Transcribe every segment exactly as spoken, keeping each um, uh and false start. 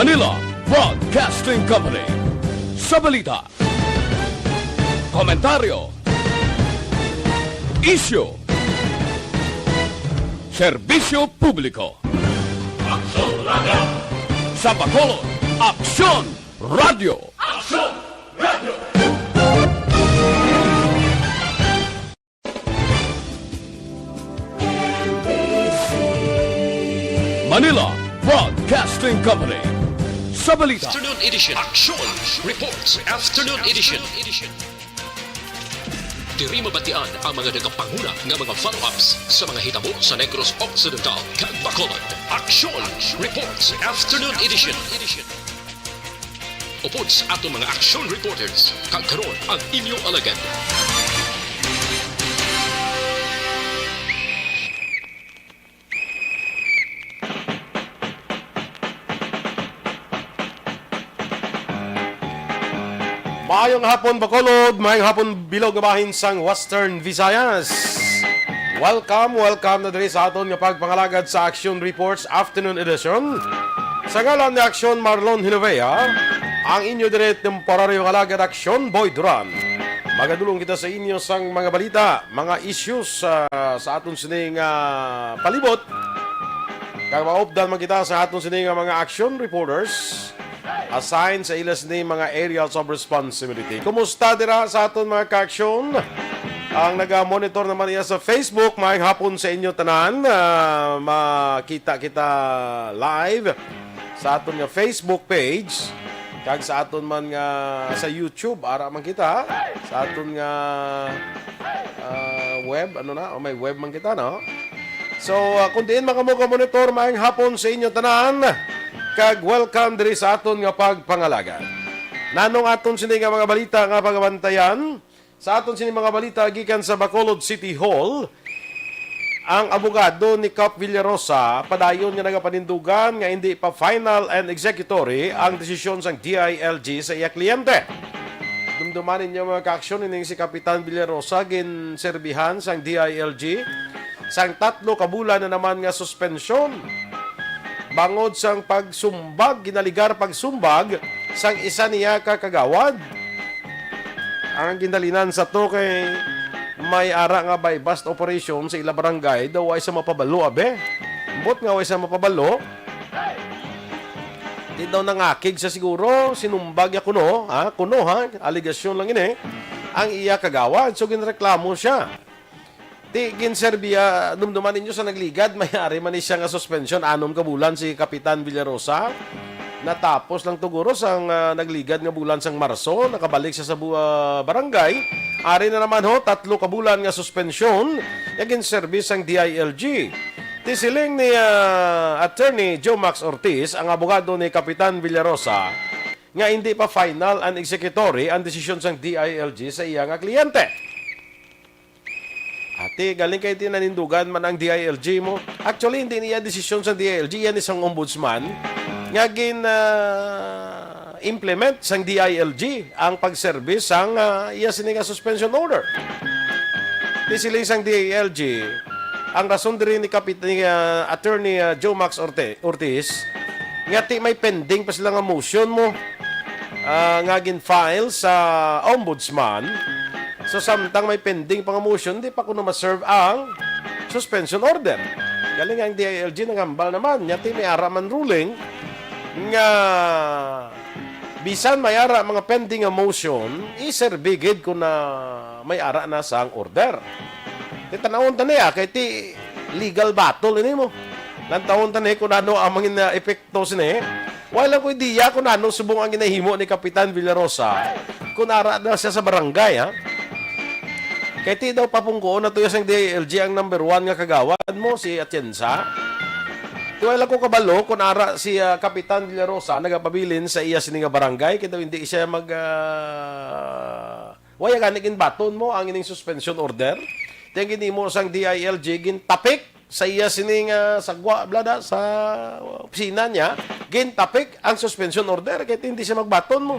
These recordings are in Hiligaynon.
Manila Broadcasting Company. Sa balita, komentaryo, isyu, serbisyo publiko. Aksyon Radio. Sa Bacolod, Aksyon Radio. Aksyon Radio. Manila Broadcasting Company. Sa balita, Afternoon Edition. Action Reports Afternoon Edition. Diri mabatian ang mga nagapanguna nga mga follow-ups sa mga hitabo sa Negros Occidental kag Bacolod. Action Reports Afternoon Edition. Upod sa aton mga action reporters, kag karon ang inyo alagad. Maayong hapon, Bacolod. Maayong hapon, bilog nga bahin sang Western Visayas. Welcome, welcome na diri sa aton nga pagpangalagad sa Action Reports Afternoon Edition. Sa ngalan ni Action Marlon Hinovea, ang inyo diri temporaryo nga alagad, Action Boy Duran. Magadulong kita sa inyo sang mga balita, mga issues, ah, sa aton sining, ah, palibot. Kag maupdan man kita sa aton sini nga mga action reporters assigned sa ila sini mga areas of responsibility. Kumusta dira sa aton mga ka-action? Ang naga-monitor naman niya sa Facebook, maayong hapon sa inyo tanan. Ah, makita kita live sa aton nga Facebook page kag sa aton man nga sa YouTube, ara man kita sa aton nga, ah, web, ano na, o may web man kita, no? So, ah, kung diin man kamo ka-monitor, maayong hapon sa inyo tanan, kag welcome diri sa aton nga pagpangalagad. Nanong aton sini nga mga balita nga pagabantayan? Sa aton sini mga balita gikan sa Bacolod City Hall, ang abogado ni Kap Villarosa padayon nga nagapanindugan nga hindi pa final and executory ang desisyon sang D I L G sa iya kliyente. Dumduman ninyo, mga ka-action, ining si Kapitan Villarosa ginserbihan sang D I L G sang tatlo ka bulan na naman nga suspensyon bangod sang pagsumbag, ginaligar pagsumbag sang isa niya ka kagawad. Ang ginhalinan sa to kay may ara nga buy-bust operation sa ila barangay, daw way sa mapabalo, abe. Ambot nga way sa mapabalo. Di daw nangakig sa siguro, sinumbag niya kuno, ha? Kuno, ha? Alegasyon lang ini. Ang iya kagawad, so ginreklamo siya. Ti, ginserbiya, dumduman ninyo sa nagligad, may ari man ni siya nga suspensyon, anom ka bulan si Kapitan Villarosa. Natapos lang tuguro sang, ah, nagligad nga bulan sang Marso, nakabalik siya sa bu-, ah, barangay. Ari na naman ho, tatlo ka bulan nga suspensyon nga ginserbi sang D I L G. Ti siling ni, ah, Attorney Joe Max Ortiz, ang abogado ni Kapitan Villarosa, nga hindi pa final and executory ang desisyon sang D I L G sa iya nga kliyente. Ati, galing kay tinanindugan man ang D I L G mo. Actually, hindi niya desisyon sa D I L G, yan isang ombudsman nga gin, ah, implement sang D I L G ang pag-service sang, ah, iya sini nga suspension order. Ti siling sang D I L G, ang rason diri ni Kapit-, ni, ah, Attorney, ah, Joe Max Orte-, Ortiz, nga ti may pending pa sila nga motion mo, ah, nga gin-file sa ombudsman. So, samtang may pending pa nga motion, di pa kuno ma-serve ang suspension order. Galing ang D I L G nanghambal naman, nya ti may ara man ruling nga bisan may ara mga pending nga motion, iserbi gid kun na may ara na sang order. Ti tan-awon ta ni, ah, kay ti legal battle ini mo. Tan-awon ta ni kun ano ang mga epekto sini. Wala ko ideya kung ano subong ang ginahimo ni Kapitan Villarosa kung ara na siya sa barangay, ha? Kay ti daw papungkoon na to sang D I L G ang number one nga kagawad mo, si Atienza. Ti wala ko kabalo kung ara si, ah, Kapitan Villarosa nagapabilin sa iya sini nga barangay, kay daw hindi siya mag, ah, wala gani ginbaton mo ang ining suspension order. Ti ang ginhimo sang D I L G, gintapik sa iya sini nga sagwa, blada, sa opisina niya, gintapik ang suspension order kay hindi siya magbaton mo.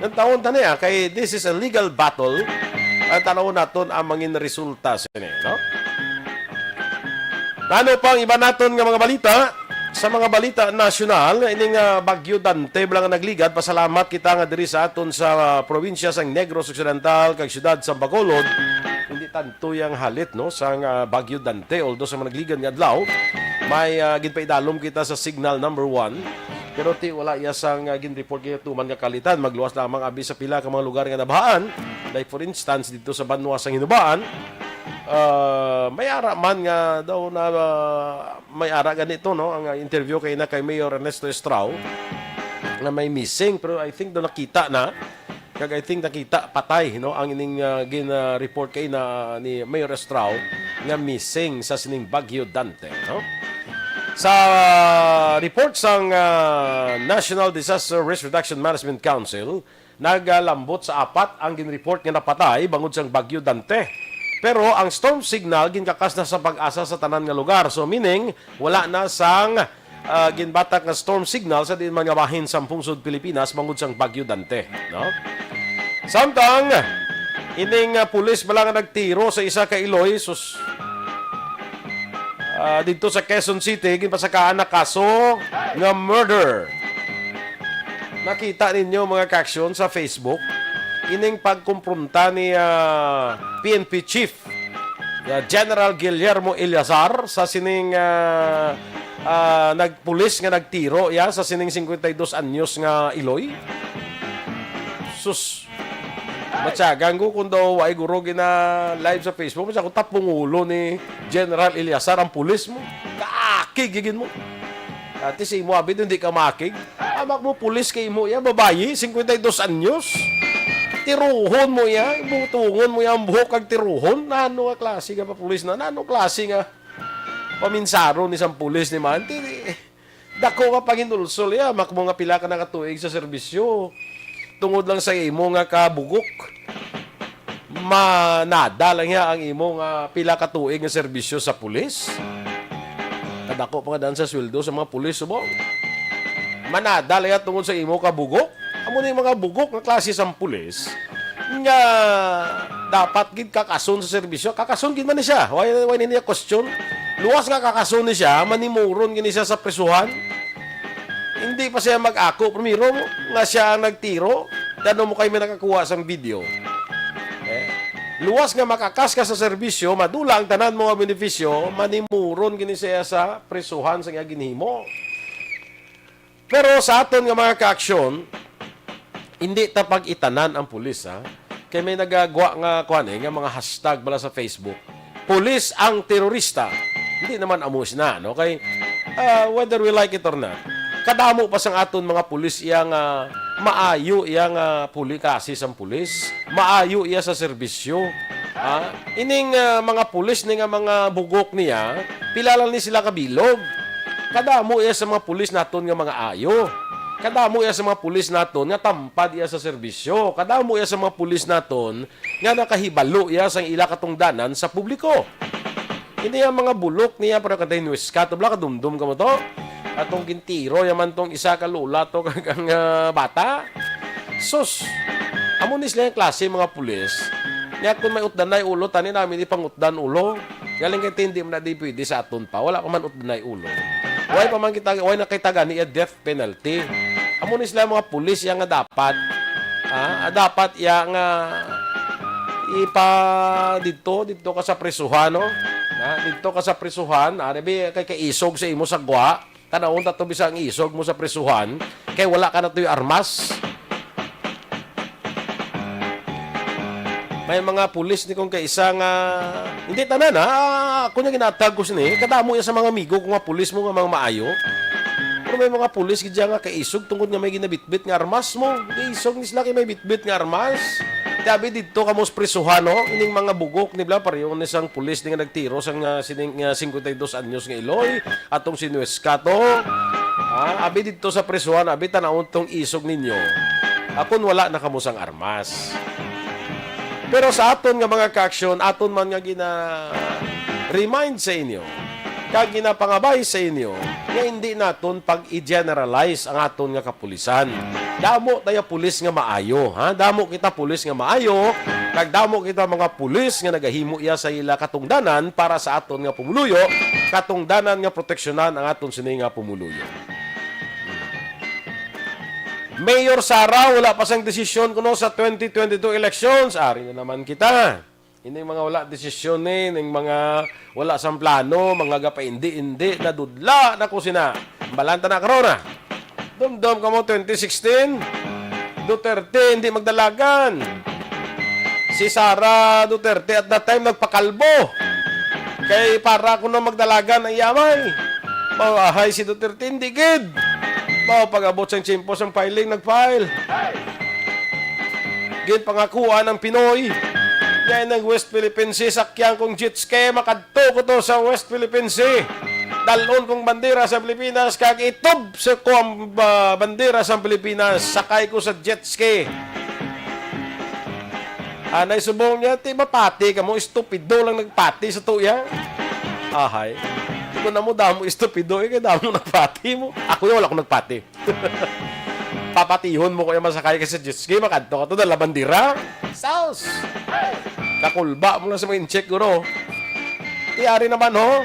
Tan-awon ta ni, ah, kay this is a legal battle. Ang tan-awon naton ang mangin resulta sini, no? Ano pa ang iba naton nga mga balita? Sa mga balita nasyonal, ining, ah, Bagyo Dante bala nga nagligad, pasalamat kita nga diri sa aton sa, ah, probinsya sang Negros Occidental kag siyudad sa Bacolod, hindi tanto yang halit, no, sang, ah, Bagyo Dante. Although sa mga nagligad nga adlaw, may, ah, ginpaidalom kita sa signal number one, pero ti wala iya sang, ah, gin-report kay tuman nga kalitan. Magluwas lamang abi sa pila ka mga lugar nga nabahaan, like for instance dito sa Banwa sang Hinubaan, ah, may ara man nga daw na, ah, may ara ganito, no? Ang, ah, interview kay na kay Mayor Ernesto Estrao nga may missing, pero I think do nakita na. Kag I think nakita patay, no, ang ining, ah, gin, ah, report kay na ni Mayor Estrao nga missing sa sining Bagyo Dante, no? Sa report sang, ah, National Disaster Risk Reduction Management Council, nagalambot sa apat ang gin-report nga napatay bangod sang Bagyo Dante. Pero ang storm signal ginkakas na sa PAGASA sa tanan nga lugar. So, meaning, wala na sang, ah, ginbatak nga storm signal sa diin man nga bahin sang pungsod Pilipinas bangod sang Bagyo Dante, no? Samtang, ining, ah, pulis bala nga nagtiro sa isa ka iloy, sus, ah, didto sa Quezon City, ginpasakaan na kaso nga murder. Nakita ninyo, mga ka-aksyon, sa Facebook, ining pagkumpronta ni, ah, P N P Chief, ah, General Guillermo Eleazar sa sining, ah, ah, nagpulis nga nagtiro ya sa sining cincuenta y dos anyos nga iloy. Sus, matyagan ko kung daw ay guro gina-live sa Facebook, matyagan ko tapong ulo ni General Eleazar ang pulis mo. Kaakig gigin mo. Ati si imo, abi, hindi ka makig. Amak mo, pulis kay imo ya, babayi, cincuenta y dos anyos. Tiruhon mo ya, butungon mo ya ang buhok kag tiruhon. Nano nga klase nga pa pulis na? Nano klase nga paminsaron ni sang pulis ni man? Ti, dako nga panginulsol ya, amak mo nga pila ka na ka tuig sa serbisyo. Tungod lang sa imo nga kabugok, manada lang ya ang imo nga pila ka tuig nga serbisyo sa pulis. Kadako pa nga dan sa sweldo sa mga pulis, subong. Manada lang ya tungod sa imo ka bugok. Amo ni mga bugok nga klase sang pulis nga dapat gid kakason sa serbisyo. Kakason gid man ni siya. Why, why ni niya question? Luwas nga kakason ni siya, manimuron gid ni siya sa prisuhan. Hindi pa siya mag-ako primero nga siya ang nagtiro. Kano mo kayo may nakakuha sang video? Eh, luwas nga makakas ka sa serbisyo, madula ang tanan mo nga benepisyo, manimuron gini siya sa prisuhan sa iya ginhimo. Pero sa aton nga mga kaaksyon, hindi ta pag-itanan ang pulis, ha? Kay may nagagwa nga, kuwan eh, nga mga hashtag bala sa Facebook. Pulis ang terorista. Hindi naman amo sina, no? Kay, ah, whether we like it or not, kadamo pa sang aton mga pulis iya nga maayo iya nga puli-, klase sang pulis, maayo iya sa serbisyo. Ah, ining, ah, mga pulis ni nga mga bugok niya, pila lang ni sila kabilog. Kadamo iya sa mga pulis naton nga mga ayo. Kadamo iya sa mga pulis naton nga tampad iya sa serbisyo. Kadamo iya sa mga pulis naton nga nakahibalo iya sang ila katungdanan sa publiko. Ini ang mga bulok niya, pero kantay nuwes ka, tubla ka, dumdum ka mo to. Atong gintiro yaman tong isa ka lola to kag ang, ah, bata. Sus, amo ni sila yung klase mga pulis. Nga kung may utdanay ulo, tani namin ipangutdan ulo. Galing kay tindi mo na di pwede sa aton pa. Wala pa man utdanay ulo. Why pa man kita, why na kay taga ni death penalty. Amo ni sila mga pulis yang nga dapat, ah, dapat yang, ah, ipa dito, dito ka sa prisuhan, no? Na, dito ka sa prisuhan, ah, bi kay kaisog sa imo sa gwa. Tanawon ta to bisag ang isog mo sa prisuhan, kay wala ka na to'y armas. May mga pulis ni kung kaisa nga, hindi tanan, ha? Ako niya ginatag ko sini. Kadamo yan sa mga amigo ko nga pulis mo nga mga maayo. Pero may mga pulis gid dyan nga kaisog tungod nga may ginabitbit nga armas mo. Kaisog ni sila kay may bitbit nga armas. Ti abi didto kamo sa prisuhan, no? Ining mga bugok ni bla, pareho ni sang pulis ni nga nagtiro sang, ah, sining, ah, cincuenta y dos anyos nga iloy. Atong si Nuez Cato, ha? Abi didto sa prisuhan, abi tanawon tong isog ninyo. Akon wala na kamo sang armas. Pero sa aton nga mga kaaksyon, aton man nga gina-remind sa inyo, kag ginapangabay sa inyo, nga hindi naton pag-i-generalize ang aton nga kapulisan. Damo tayo pulis nga maayo, ha? Damo kita pulis nga maayo, kag damo kita mga pulis nga nagahimo iya sa ila katungdanan para sa aton nga pumuluyo, katungdanan nga proteksyonan ang aton sini nga pumuluyo. Mayor Sara, wala pa sang desisyon kuno sa twenty twenty-two elections. Ari na naman kita. Ining mga wala desisyon ni, ning mga wala sang plano, mga gapaindi-indi, nadudla na ko sina. Balanta na karon, ah. Dumdom ka mo, twenty sixteen, Duterte, hindi magdalagan. Si Sara Duterte at that time nagpakalbo. Kay para kuno magdalagan ang iya amay. Mawahay si Duterte, hindi gid. Mao pag-abot sang tiyempo sang filing, nag-file. Ginpangakuan ang Pinoy. Yan ang West Philippine Sea, sakyan kong jet ski, makadto ko to sa West Philippine Sea. Dalon kong bandera sa Pilipinas, kag itob sa ko ang, ah, bandera sa Pilipinas. Sakay ko sa jet ski. Anay subong niya, ti mapati ka mo, estupido lang nagpati sa tuya. Ahay. Kung na mo damo estupido, eh, kaya damo nagpati mo. Ako yung wala akong nagpati. Papatihon mo ko yung masakay ka sa jet ski, makadto ka to, dala bandira. Saus! Kakulba mo lang sa mga incheck, guro. Tiyari naman, ho.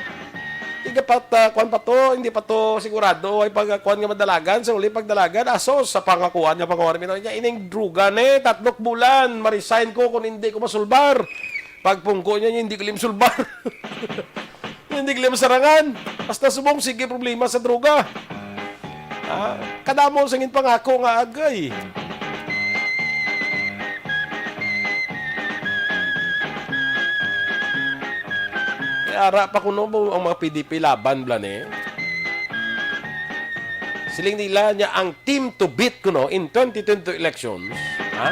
Tiga pat, ah, kwan pa to, hindi pa to sigurado. Ay pag, ah, kwan nga madalagan, sa uli pagdalagan, asos, sa pangakuan nga pangakuan. Mino niya, ining druga ni, tatlok bulan, ma-resign ko kung hindi ko masulbar. Pagpungko niya, hindi ko lim sulbar. Hindi ko lim sarangan. Hasta subong, sige problema sa droga. Ah, kadamo sa ginpangako nga agay. Eh, ara pa kuno mo ang mga P D P laban bla ni. Siling nila niya ang team to beat kuno in twenty twenty elections. Ha?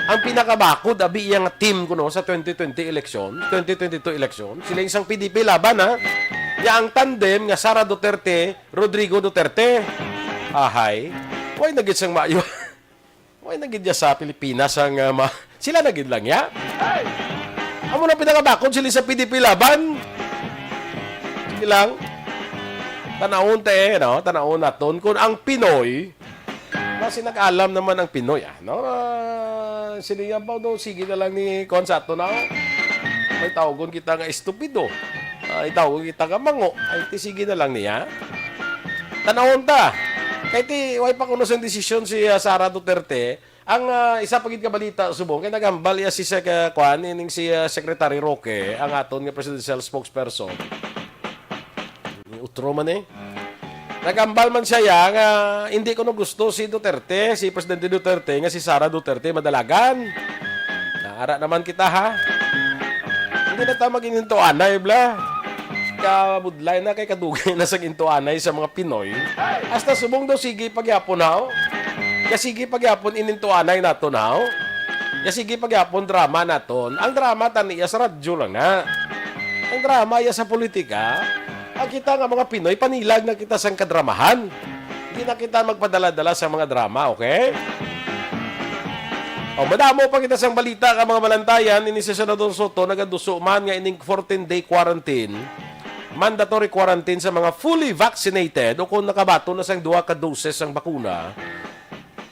Ang pinakabakod abi iya nga team kuno sa twenty twenty election, twenty twenty-two election. Siling sang P D P laban, ha? Niya ang tandem nga Sara Duterte, Rodrigo Duterte. Ahay. Way na gid sang maayo. Way na gid ya sa Pilipinas ang, ah, ma-, sila na gid lang ya. Amo na pinakabakod sila sa P D P laban. Sige lang. Tanawon ta eh, no? Tanawon naton kung ang Pinoy, basi nag-alam naman ang Pinoy, ah, no? Ah, sila ya ba daw, sige na lang ni kuwan sa ato na, oh. May tawgon kita nga estupido. Ah, itawgon kita nga mango. Ay, ti sige na lang niya. Tanawon ta. Kay ti, way pa kuno sang desisyon si, ah, Sara Duterte. Ang, ah, isa pa gid ka balita subong kay naghambal iya si Sec-, ah, kuan, ining si, ah, Secretary Roque, ang aton nga presidential spokesperson. Ni utro man eh. Naghambal man siya ya nga hindi kuno gusto si Duterte, si Presidente Duterte, nga si Sara Duterte madalagan. Naara naman kita, ha? Hindi na ta mag-inintuanay, bla. Kabudlay na kay kadugay na sa gintuanay sa mga Pinoy. Hasta subong daw sige pagyapon, haw? Ya sige pagyapon inintuanay naton, haw? Ya sige pagyapon drama naton. Ang drama tani ya sa radyo lang na. Ang drama ya sa politika. Ang kita nga mga Pinoy, panilag na kita sang kadramahan. Hindi na kita magpadala-dala sa mga drama, okay? O, madamo pa kita sang balita nga mga malantayan, ini si Senador Soto nagaduso man nga ining fourteen-day quarantine, mandatory quarantine sa mga fully vaccinated o kung nakabaton na sang duha ka doses sang bakuna.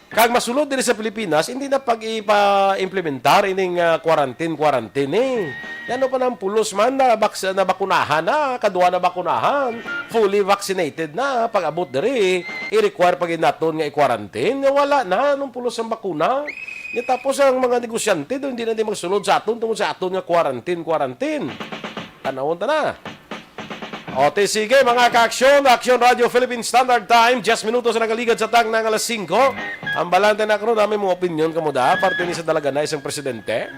Kag masulod diri sa Pilipinas, hindi na pag-ipa-implementar ining, ah, quarantine, quarantine, eh. Yan o pa nang pulos man na baks-, na bakunahan na, kadwa na bakunahan, fully vaccinated na, pag-abot diri, i-require pa gid naton nga i-quarantine. Nga wala na, anong pulos ang bakuna? Nga tapos ang mga negosyante do, hindi na di magsulod sa aton tungod sa aton nga quarantine, quarantine. Tanawon ta na. O, ti sige, mga ka-aksyon, Aksyon Radio Philippine Standard Time, diyes minutos na nagaligad sa tang nga alas singko. Ang balante na karon, namin mga opinion kamo da, parte ni sa dalaga na isang presidente.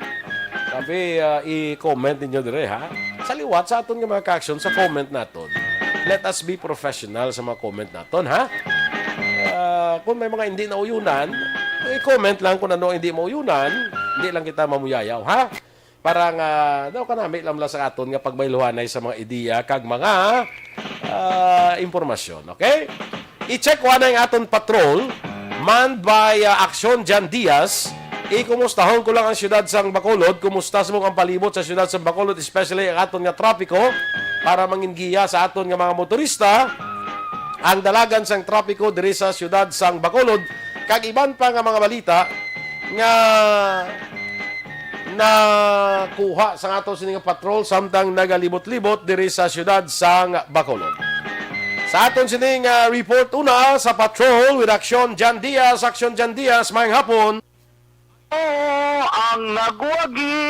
Sabi, ah, i-comment ninyo dire, ha? Sa liwat sa aton nga mga ka-aksyon, sa comment naton. Let us be professional sa mga comment naton, ha? Ah, kung may mga hindi nauyunan, i-comment lang kung ano ang hindi mauyunan, hindi lang kita mamuyayaw, ha? Para nga, daw kanami lang, lang sa aton nga pagbayluhanay sa mga ideya kag mga, ah, impormasyon, okay? I-check ko anay ang aton patrol, manned by, ah, Aksyon Jan Diaz. Ikumustahon ko lang ang siyudad sang Bacolod. Kumusta subong ang palibot sa siyudad sang Bacolod, especially ang aton nga trapiko, para mangin giya sa aton nga mga motorista? ang dalagan sang trapiko diri sa siyudad sang Bacolod, kag iban pa nga mga balita nga nakuha sa aton sini nga patrol samtang nagalibot-libot diri sa siyudad sang Bacolod. Sa aton sini nga report una sa patrol with Action Jan Diaz. Action Jan Diaz, maayong hapon. Oo, ang nagwagi.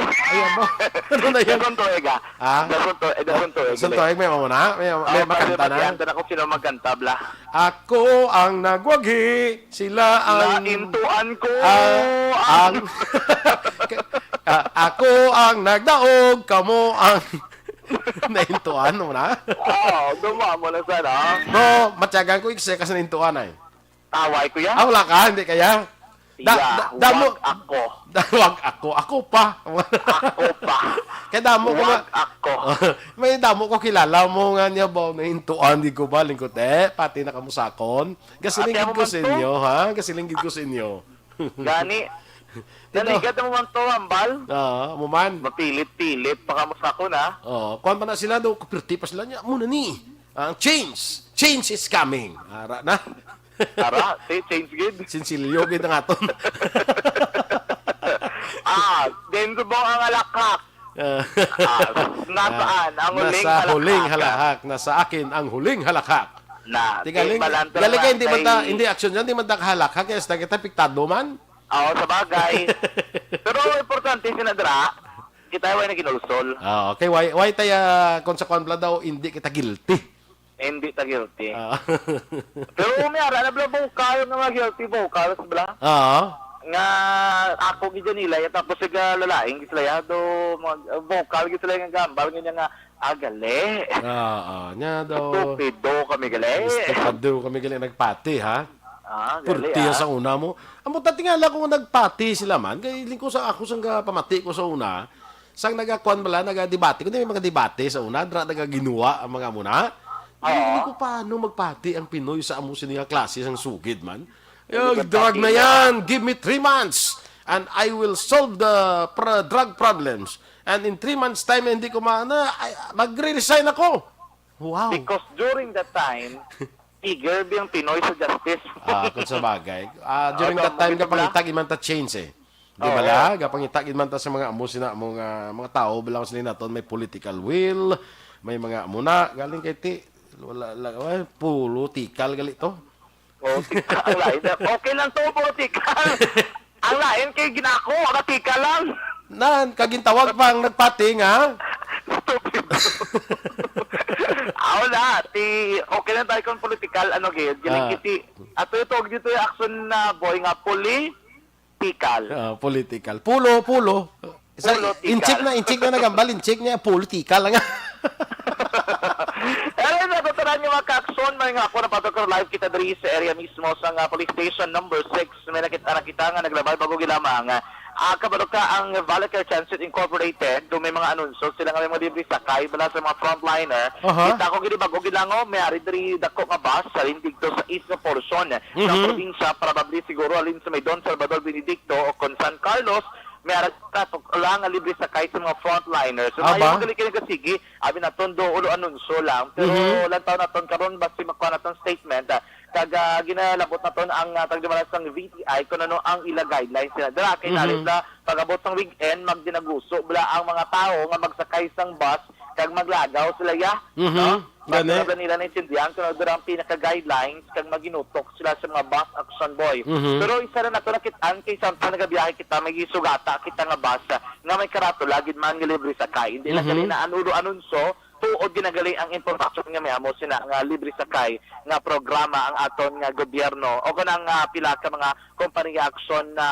Ayan mo. Ano na yan? Dason to, ega. Ah? Dason to, eh, dason to, eh, Dason gali. to, eh, may mamuna? May, may Oh, makanta pati, na? pati, anta na kung sino magkanta, bla. Ako ang nagwagi, sila ang Naintuan ko Ah, ang ang Ah, ako ang nagdaog, kamo ang naintuan mo na? Oo, duma mo na sana. Bro, matyagan ko ikse ka sa naintuan ay. Away, kuya? Ah, wala ka, hindi kaya? Da- Yeah, da- damo- wag ako. Da- wag ako, ako pa. Ako pa. Kaya damo ko Wag ma- ako. May damo ko kilala mo nga niya ba, naintuan di ko ba, lingkot eh, pati na kamusakon. Gasiling Ate, gid amo ko man sa to? inyo, ha? Gasiling gid ko sa inyo. Gani. Ito. Naligat mo man to, ambal. Ah, mo man. Mapilit-pilit pa ka mo sa ako na. Oh, kuwan pa na sila do, kapirti pa sila niya. Muna ni. Ang change. Change is coming. Ara na. Ara, si change gid. Sinsilyo gid ang aton. Ah, then subong ang alakhak. Ah. Ah, nasaan ang huling Nasa halakhak? huling halakhak. Nasa akin ang huling halakhak. Na, Tigaling, di balanto galing naman kay hindi man ta, kay hindi action yan, hindi man ta kahalakhak, kaya sa kita piktado man. Oo, sa bagay. Pero importante, sinadra, kita ay naginulsol. Ah, okay, why, why tayo, kung sa kwan pala daw, hindi kita guilty? Hindi ta guilty. Ah. Pero may ara na bla vocal nga mga guilty vocals bla. Oo. Nga ako gid nila ya, tapos siga lalaing gid sila ya do mag vocal gid sila nga gambal nga niya nga agali. Oo, nya daw. Estupido kami gali. Estupido kami gali nagpati, ha? Ah, gali, Purti ah. sa una mo. Amo ta tingala ko nga nagpati sila man. Kay lingko sa ako sang pamati ko sa una. Sang nagakuan bala, nagadebate. Kundi may mga debate sa una, dra nagaginuwa ang mga muna. Oo. Hindi ko paano magpati ang Pinoy sa amo sini nga klase sang sugid man. Hindi Yung ko drug pati na na. yan, give me three months and I will solve the pro- drug problems. And in three months time, hindi ko ma-, na, ay, magre-resign ako. Wow. Because during that time, eager biyang Pinoy sa justice. Ah, kung sa bagay. Ah, during Ano that ang time, mga gapangitag iman ta change eh. Di Oo. ba la? Gapangitag iman ta sa mga amo sina, mga, mga tao, bilang sila naton, may political will, may mga amo na, galing kay ti, wala, la, eh, political gali to. Political, ang lain na. Okay lang to, political. Ang lain kay ginako, katika lang. Nan, kagintawag pa ang nagpati nga. Stupid. Aw na, ti, okay lang tayo kung political, ano, gid. Ah. Giling kiti, ato ito, dito yung action na, boy, nga political. Ah, political. Pulo, pulo. Sa Pulo, tikal. inchik na, inchik na nagambal, inchik niya, political lang. Ayan, natutunan niyo, mga ka-action, may nga ako, napatog ko live kita diri sa area mismo sa nga police station number six. May nakita na kita nga naglabay bago gilamang. Ah, kabalo ka ang Valacare Transit Incorporated, do may mga anunsyo sila nga may mga libre sakay bala sa mga frontliner. Aha. Kita ko gini bago gilango, may ari diri dako nga bus sa lindig to sa east nga portion sa Mhm. probinsya, probably siguro alin sa may Don Salvador Benedicto o kon San Carlos, may ara ka to lang nga libre sakay sa mga frontliner. So, Aba. Maayo gali kini kasigi, abi naton do ulo anunsyo lang. Pero Mhm. lantaw naton karon basi makuha naton statement, ah, kag, ah, ginalabot naton ang, ah, tagdumala sang V T I kung ano ang ila guidelines sila. Dira kay Mhm. nalit na pag-abot sang weekend, magdinaguso bala ang mga tawo nga magsakay sang bus kag maglagaw sila, ya, Mhm. no? Gani. Basta nila naintindihan kung ano dira ang pinaka-guidelines kag maginutok sila sa mga bus action, boy. Mhm. Pero isa na nato nakit-an kay samtang nagabiyahe kita, may gisugata kita nga bus, ah, nga may karatula gid man nga libre sakay. Hindi lang Mhm. gali na anulo anunsyo, tuod ginagali ang impormasyon nga may amo sina nga libre sakay nga programa ang aton nga gobyerno o kanang, ah, pila ka mga kompanya action na,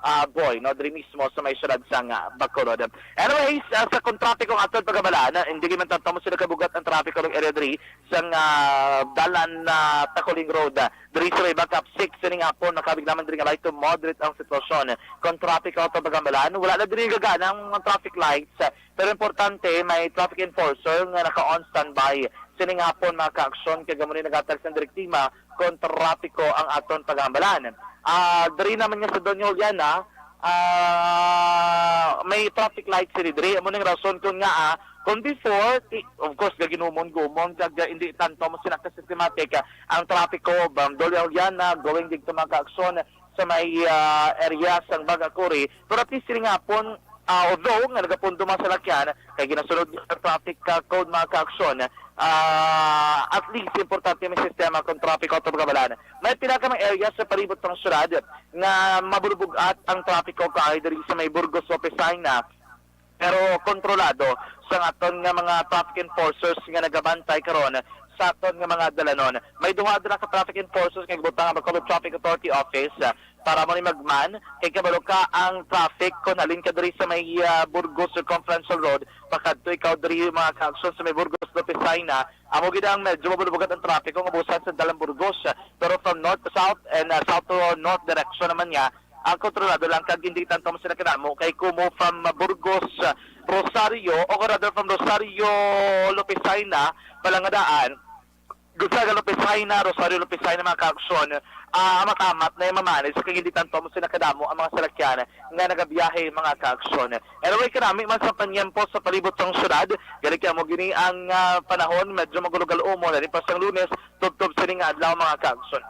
ah, boy, no, diri mismo sa may syudad sang, ah, Bacolod. Anyways, ah, sa kon trapiko ang aton pagabala, na, hindi man tanto mo sila kabugat ang trapiko ng area diri sang, ah, dalan na Taculing Road, ah, diri sa may Backup six, sining hapon, nakabig naman diri nga light to moderate ang sitwasyon. Kon trapiko ang aton pagabala, wala na diri gagana ang mga traffic lights, ah, pero importante, may traffic enforcer nga naka-on standby. Sining hapon, mga ka-aksyon, kay gamo ni naghatag sang direktiba kon trapiko ang aton paghambalan. Ah, diri naman nga sa Doña Juliana, Ah, may traffic light sila diri. Amo ning rason kung nga, ah, kung before, ti-, of course, gaginumon-gumon, kag, ah, hindi tanto mo sila ka-systematic, ah, ang trapiko, bang Doble Juliana, going dito mga kaaksyon sa may, ah, area sang Bagakuri. Pero at least, sila nga pon, ah, although nga nagapundo mga salakyan, kay ginasunod ang traffic, ah, code mga kaaksyon, ah, at least, importante may sistema kung traffic auto mga balan. May pila ka mga area sa palibot ng syudad nga mabulubog-at ang trapiko kaay diri sa may Burgos Opisina, pero kontrolado sa aton nga mga traffic enforcers nga nagabantay karon sa aton nga mga dalanon. May duha dira ka traffic enforcers nga gibutang ang Bacolod Traffic Authority Office, ah, para mo ni magman kay kabalo ka ang traffic kon halin ka diri sa may, ah, Burgos Circumferential Road, pakadto ikaw diri mga kaaksyon sa may Burgos Opisina. Amo gid ang medyo mabulubog-at ang trapiko nga busa sa Dalan Burgos, pero from north to south and, ah, south to north direction naman niya, ang kontrolado lang kag hindi tanto mo sila kinamo kay kumo from, ah, Burgos, ah, Rosario, o rather from Rosario, Lopesina, Palangadaan, Gonzaga, Lopesina, Rosario, Lopesina, mga kaaksyon, ah, amat-amat na yung mamanage kag hindi tanto mo sila kadamo ang mga salakyan nga nagabiyahe, mga kaaksyon. Anyway, kanami man sa panyempo sa palibot sang syudad, gali kay amo gini ang, ah, panahon, medyo magulo-gulo mo, lalo pa sang Lunes, tubtob sini nga adlaw, mga kaaksyon.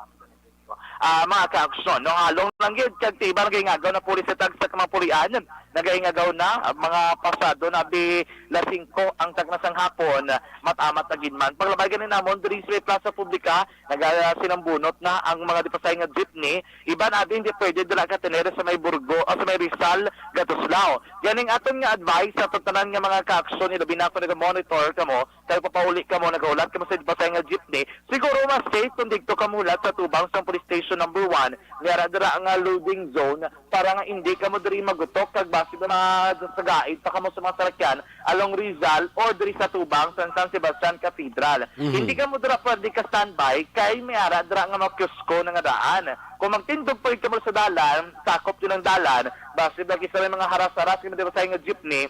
Ah, mga kaaksyon, no, halong lang gid kag tiban kay ngagaw na puli sa tagsa ka mga pulian, nagaingagaw na, ah, mga pasado na bi las singko ang tagna sang hapon, mat-amat na gid man. Paglabay gani namon diri sa Plaza Publica, nagasinambunot na ang mga dipasay nga jeepney. Iban abi hindi pwede dira ka tener sa may Burgo o sa may Rizal, Gatuslao. Ganing aton nga advice sa tanan nga mga kaaksyon, ilabi na kung naga-monitor kamo, kay papauli kamo, nagahulat kamo sa dipasay nga jeepney. Siguro mas safe kung didto kamo hulat sa tubang sang police station number one, nga ara dira nga loading zone, para nga hindi kamo diri magutok kag basi ba masagaid pa kamo sa mga salakyan along Rizal or diri sa tubang sang San Sebastian Cathedral. Mhm. Hindi kamo dira pwede ka standby kay may ara dira nga mga kiosko na nga daan. Kung magtindog pa gid kamo sa dalan, sakop yun ang dalan, basi ba kisa may mga haras-haras nga dipasay nga jeepney,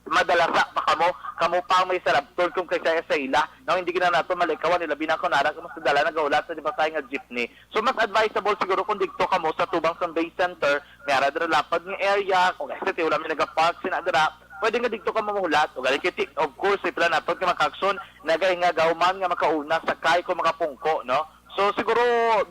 madalasa pa kamo, kamo pa ang may sarabton kung kay saya sa ila. Now, hindi gina nato malikawan, ilabi na kung ara kamo sa dalan nagahulat sa dipasay nga jeepney. So, mas advisable siguro kung didto kamo sa tubang sang Bay Center, may ara dira lapad nga area, kung kay sa wala may nagapark sina dira, pwede nga didto kamo mahulat. O gali kiti, of course, may pila naton nga mga kaaksyon, nagaingagaw man nga makauna sakay kung makapungko, no? So, siguro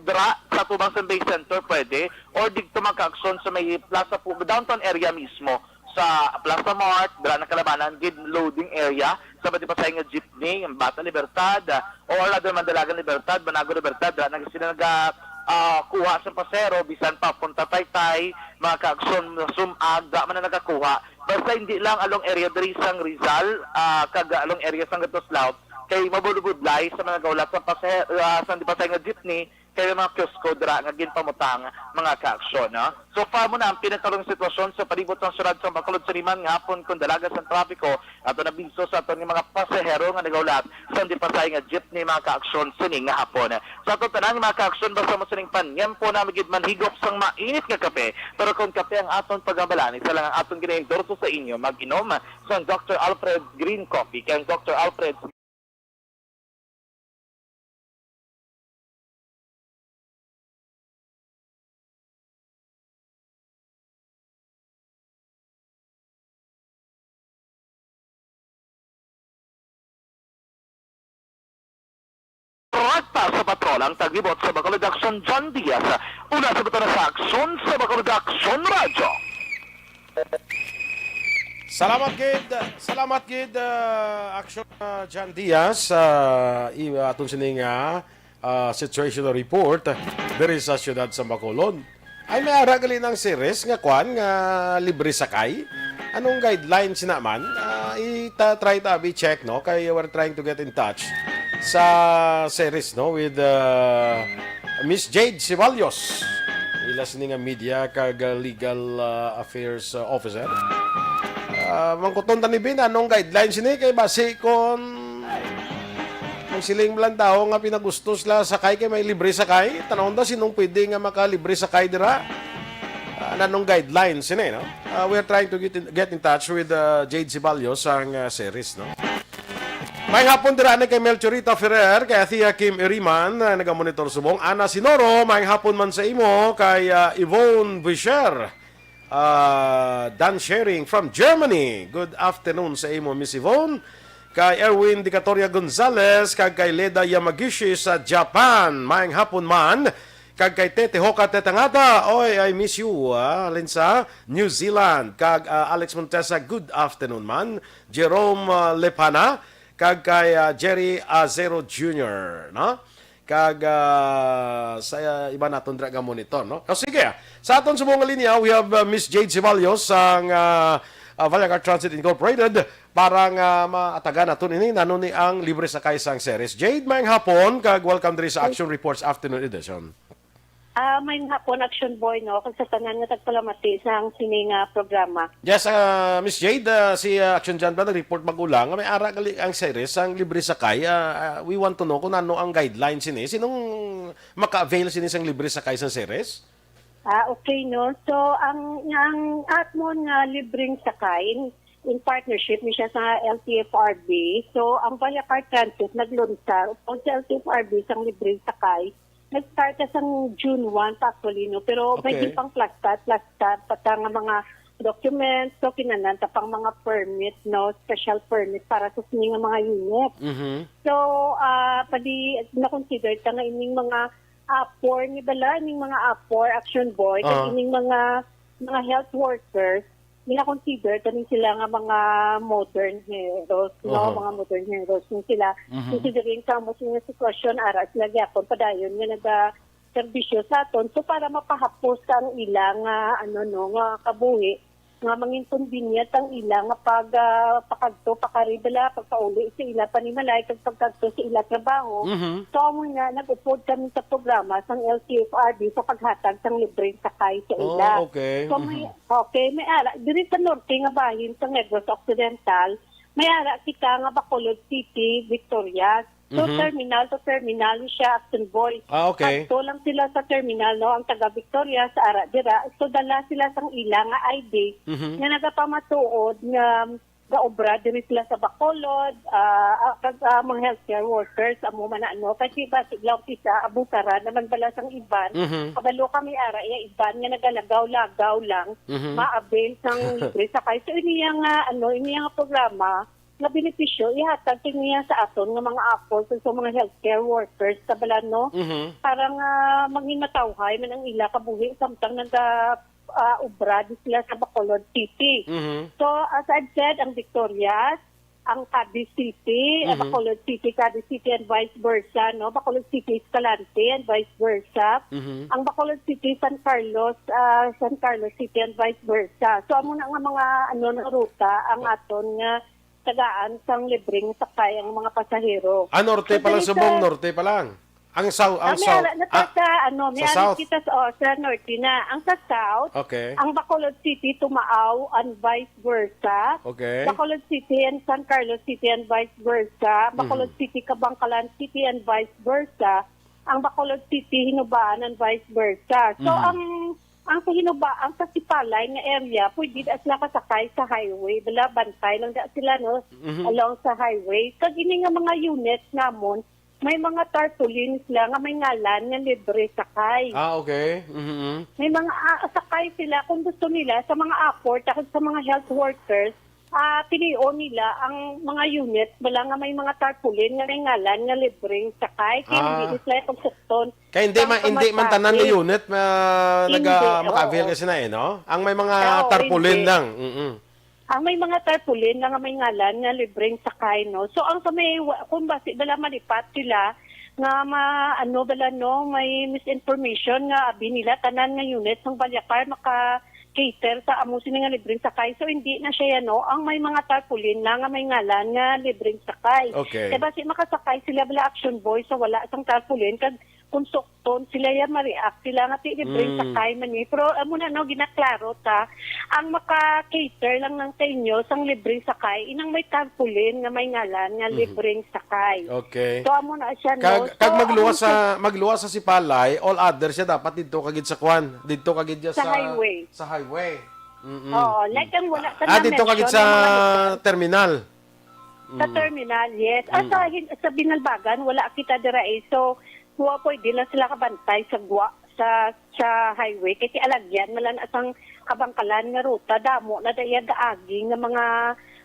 dira sa tubang sang Bay Center pwede, or didto mga kaaksyon sa may Plaza Pu-, downtown area mismo, sa Plaza Mart, dira na kalabanan gid loading area sa dipasay nga jeepney, ang Bata Libertad, ah, or rather Mandalagan Libertad, Banago Libertad, dira na sila naga, ah, kuha sa pasero, bisan pa punta Taytay, mga kaaksyon, Sumag, dira man na nagakuha. Basta hindi lang along area diri sang Rizal, ah, kag along area sang Gatuslao, kay mabulubudlay sa mga gaulat sa pase-, ah, sa dipasay nga jeepney, kay may mga kiosko dira nga ginpamutang mga kaaksyon, no? So far mo na ang pinagkalong sitwasyon sa palibot sang syudad sang Bacolod sini man nga hapon, kung dalaga sang trapiko, ato na biso sa aton nga mga pasahero nga nagaulat sa dipasay nga jeepney, mga kaaksyon, sini nga hapon. Sa aton tanan, mga kaaksyon, basta mo sining panyempo na gid manhigop sang mainit nga kape, pero kung kape ang aton pag-amalan, isa lang ang aton ginaendorso sa inyo, mag-inom sang Doctor Alfred Green Coffee. Kay ang Doctor Alfred Rekta sa patrol ang taglibot sa Bacolod Aksyon, John Diaz. Una sa buto na sa Aksyon sa Bacolod Aksyon Radyo. Salamat gid, salamat gid, ah, Aksyon, ah, John Diaz, ah, i-, aton sini nga, ah, situational report diri sa siyudad sa Bacolod. Ay, may ara gali ng series nga kwan nga libre sakay. Anong guidelines na man? Ah, ita try ta abi check, no? Kay we're trying to get in touch sa series, no, with, ah, Miss Jade Ceballos. Ila sini nga media kag, ah, legal, ah, affairs, ah, officer. Ah, mangkuton ta ni Bin, anong guidelines ini? Kay basi kon magsiling lang tao nga pinagusto sila sakay kay may libre sakay. Tanawon ta sinong pwede nga makalibre sakay dira. Ah, nanong guidelines ini, no? Ah, we are trying to get in, get in touch with, ah, Jade Ceballos sang, ah, series, no? May hapon dira ni kay Melchorita Ferrer, kay Athea Kim Iriman, ah, nagamonitor subong. Ana Sinoro, may hapon man sa imo, kay, ah, Yvonne Buisher. Ah, Dan Sharing from Germany. Good afternoon sa imo, Miss Yvonne. Kay Erwin Dicatoria Gonzalez, kag kay Leda Yamagishi sa Japan. Maayong hapon man. Kag kay Tete Hoka Tetangata, oy, I miss you, ah, halin sa New Zealand. Kag, ah, Alex Montesa, good afternoon man. Jerome, ah, Lepana, kag kay, ah, Jerry Azero Junior, no? Kag, ah, sa, ah, iba naton dira nga monitor, no? O, sige, ah. Sa aton subong nga linya, we have, ah, Miss Jade Ceballos sang, ah, ah, Vallacar Transit Incorporated para nga maatagan naton ini nano ni ang libre sakay sang Ceres. Jade, maayong hapon, kag welcome diri sa Action Reports Afternoon Edition. Ah, maayong hapon, Action Boy, no? Kag sa tanan nga tagpalamati sa ang sini nga programa. Yes, ah, Miss Jade, ah, si, ah, Action John pa nag-report mag-ula nga may ara gali ang Ceres ang libre sakay. Ah, ah, we want to know kung ano ang guidelines sini. Sinong maka-avail sini sang libre sakay sa Ceres? Ah, okay, no? So, ang, ang atmon nga libreng sakay, in, in partnership ni siya sa L T F R B. So, ang Vallacar Transit naglunsar upod sa L T F R B sang libreng sakay. Nag-start na sang June one pa actually, no? Pero may Okay. di pang plastar, plastar, pa ta nga mga documents, so kinahanglan ta pang mga permit, no? Special permit para sa sini nga mga unit. Mhm. So, ah, padi na-consider ta nga ining mga apor ni bala, ining mga apor, Action Boy, kag Ah. ining mga, mga health workers, gina-consider kani sila nga mga modern heroes, no? Oho. Mga modern heroes ni sila. Mhm. Considering sa amo sila sitwasyon, ara sila gyapon padayon nga naga-serbisyo sa aton. So, para mapahapos ang ila nga, ano, no, nga kabuhi, nga mangin convenient ang ila nga pag, ah, pakadto, pakari bala, pagpauli sa ila panimalay, kag pagkadto sa ila trabaho. Mhm. So, amo na, nag-upod kami sa programa sang L T F R B sa paghatag sang libreng sakay sa Oh, ila. okay. So, may, Mhm. okay, may ara, diri sa norte nga bahin sa Negros Occidental, may ara kita nga Bacolod City, Victorias. So, Mhm. terminal to terminal siya, Action Boy. Ah, okay. Kadto lang sila sa terminal, no, ang taga Victorias, ara dira. So, dala sila sang ila nga I D Mhm. nga nagapamatuod nga gaobra diri sila sa Bacolod, ah, ah, kag, ah, mga healthcare workers, amo man na, ano, kasi ba, sigla, umpisa, abusaran naman bala sang iban. Mhm. Kabalo kami, ara, iya iban nga nagalagaw-lagaw lang, Mhm. ma-avail sang libre sakay. So, ini nga, ano, ini nga programa, nga benepisyo, ihatag niya sa aton nga mga apor, sa mga healthcare workers, sa bala, no? Mhm. Para nga mangin matawhay man ang ila kabuhi, samtang naga, ah, obra di sila sa Bacolod City. Mhm. So, as I've said, ang Victorias, ang Cadiz City, ah, Mhm. Bacolod City, Cadiz City, and vice versa, no? Bacolod City, Escalante, and vice versa. Mhm. Ang Bacolod City, San Carlos, ah, San Carlos City, and vice versa. So, amo na nga mga, ano, na ruta ang Oh. aton nga tagaan sang libreng sakay ang mga pasahero. Ah, norte So, pa lang, diri Subong, sa norte pa lang. Ang south, ang Ah, may south. ara na ta Ah, sa, ano, may sa ara south. kita sa, oh, sa norte na. Ang sa south, Okay. ang Bacolod City, Tumao, and vice versa. Okay. Bacolod City and San Carlos City and vice versa. Bacolod Mhm. City, Kabankalan City and vice versa. Ang Bacolod City, Hinubaan and vice versa. So, Mhm. ang, ang sa Hinuba-, ang sa Sipalay nga area, pwede da sila kasakay sa highway. Bala, bantay lang da sila, no? Mhm. Along sa highway. Kag ini nga mga units namon, may mga tarpaulin sila nga may ngalan nga libre sakay. Ah, okay. Mhm. May mga, ah, sakay sila kung gusto nila sa mga apor, takod sa mga health workers, ah, pilion nila ang mga unit bala nga may mga tarpaulin nga may ngalan nga libreng sakay. Kaya Ah. hindi sila pagsukton. Kaya hindi Sa man, hindi man tanan nga pamasahe. unit na Hindi, naga-, maka-avail oo. kasi na eh, no? Ang may mga Oo, tarpaulin hindi. lang. Mm-mm. Ang may mga tarpaulin na nga may ngalan nga libreng sakay, no? So, ang sa may, wa-, kung basi bala malipat sila, nga ma-, ano bala, no, may misinformation nga abi nila, tanan nga unit sang Vallacar maka-cater sa amo sini nga libreng sakay. So, hindi na siya yan, no? Ang may mga tarpaulin na nga may ngalan nga libreng sakay. Okay. Kaya basi makasakay sila bala, Action Boy, sa wala sang tarpaulin, kag kung sukton sila yan, ma-react sila nga ti libreng Mm. sakay man ni. Pero amo na, no, ginaklaro ta, ang maka-cater lang nang sa inyo sang libreng sakay, inang may tarpaulin nga may ngalan nga Mhm. libreng sakay. Okay. So, amo na siya, no? Kag, So, kag magluwas ang sa, magluwas sa Sipalay, all other siya dapat didto kagid sa kwan, didto kagid siya Sa sa, highway. sa highway. Mm-mm. Oo, like ang wala ka Ah, na didto kagid mention sa ng mga lugar. terminal. Sa Mm. terminal, yes. Ah, sa Mm. hin-, sa Binalbagan, wala kita dira eh. So, wa-, pwede lang sila kabantay sa gwa-, sa, sa highway. Kasi alagyan, malan asang kabangkalan nga ruta, damo na da iya gaagi nga mga,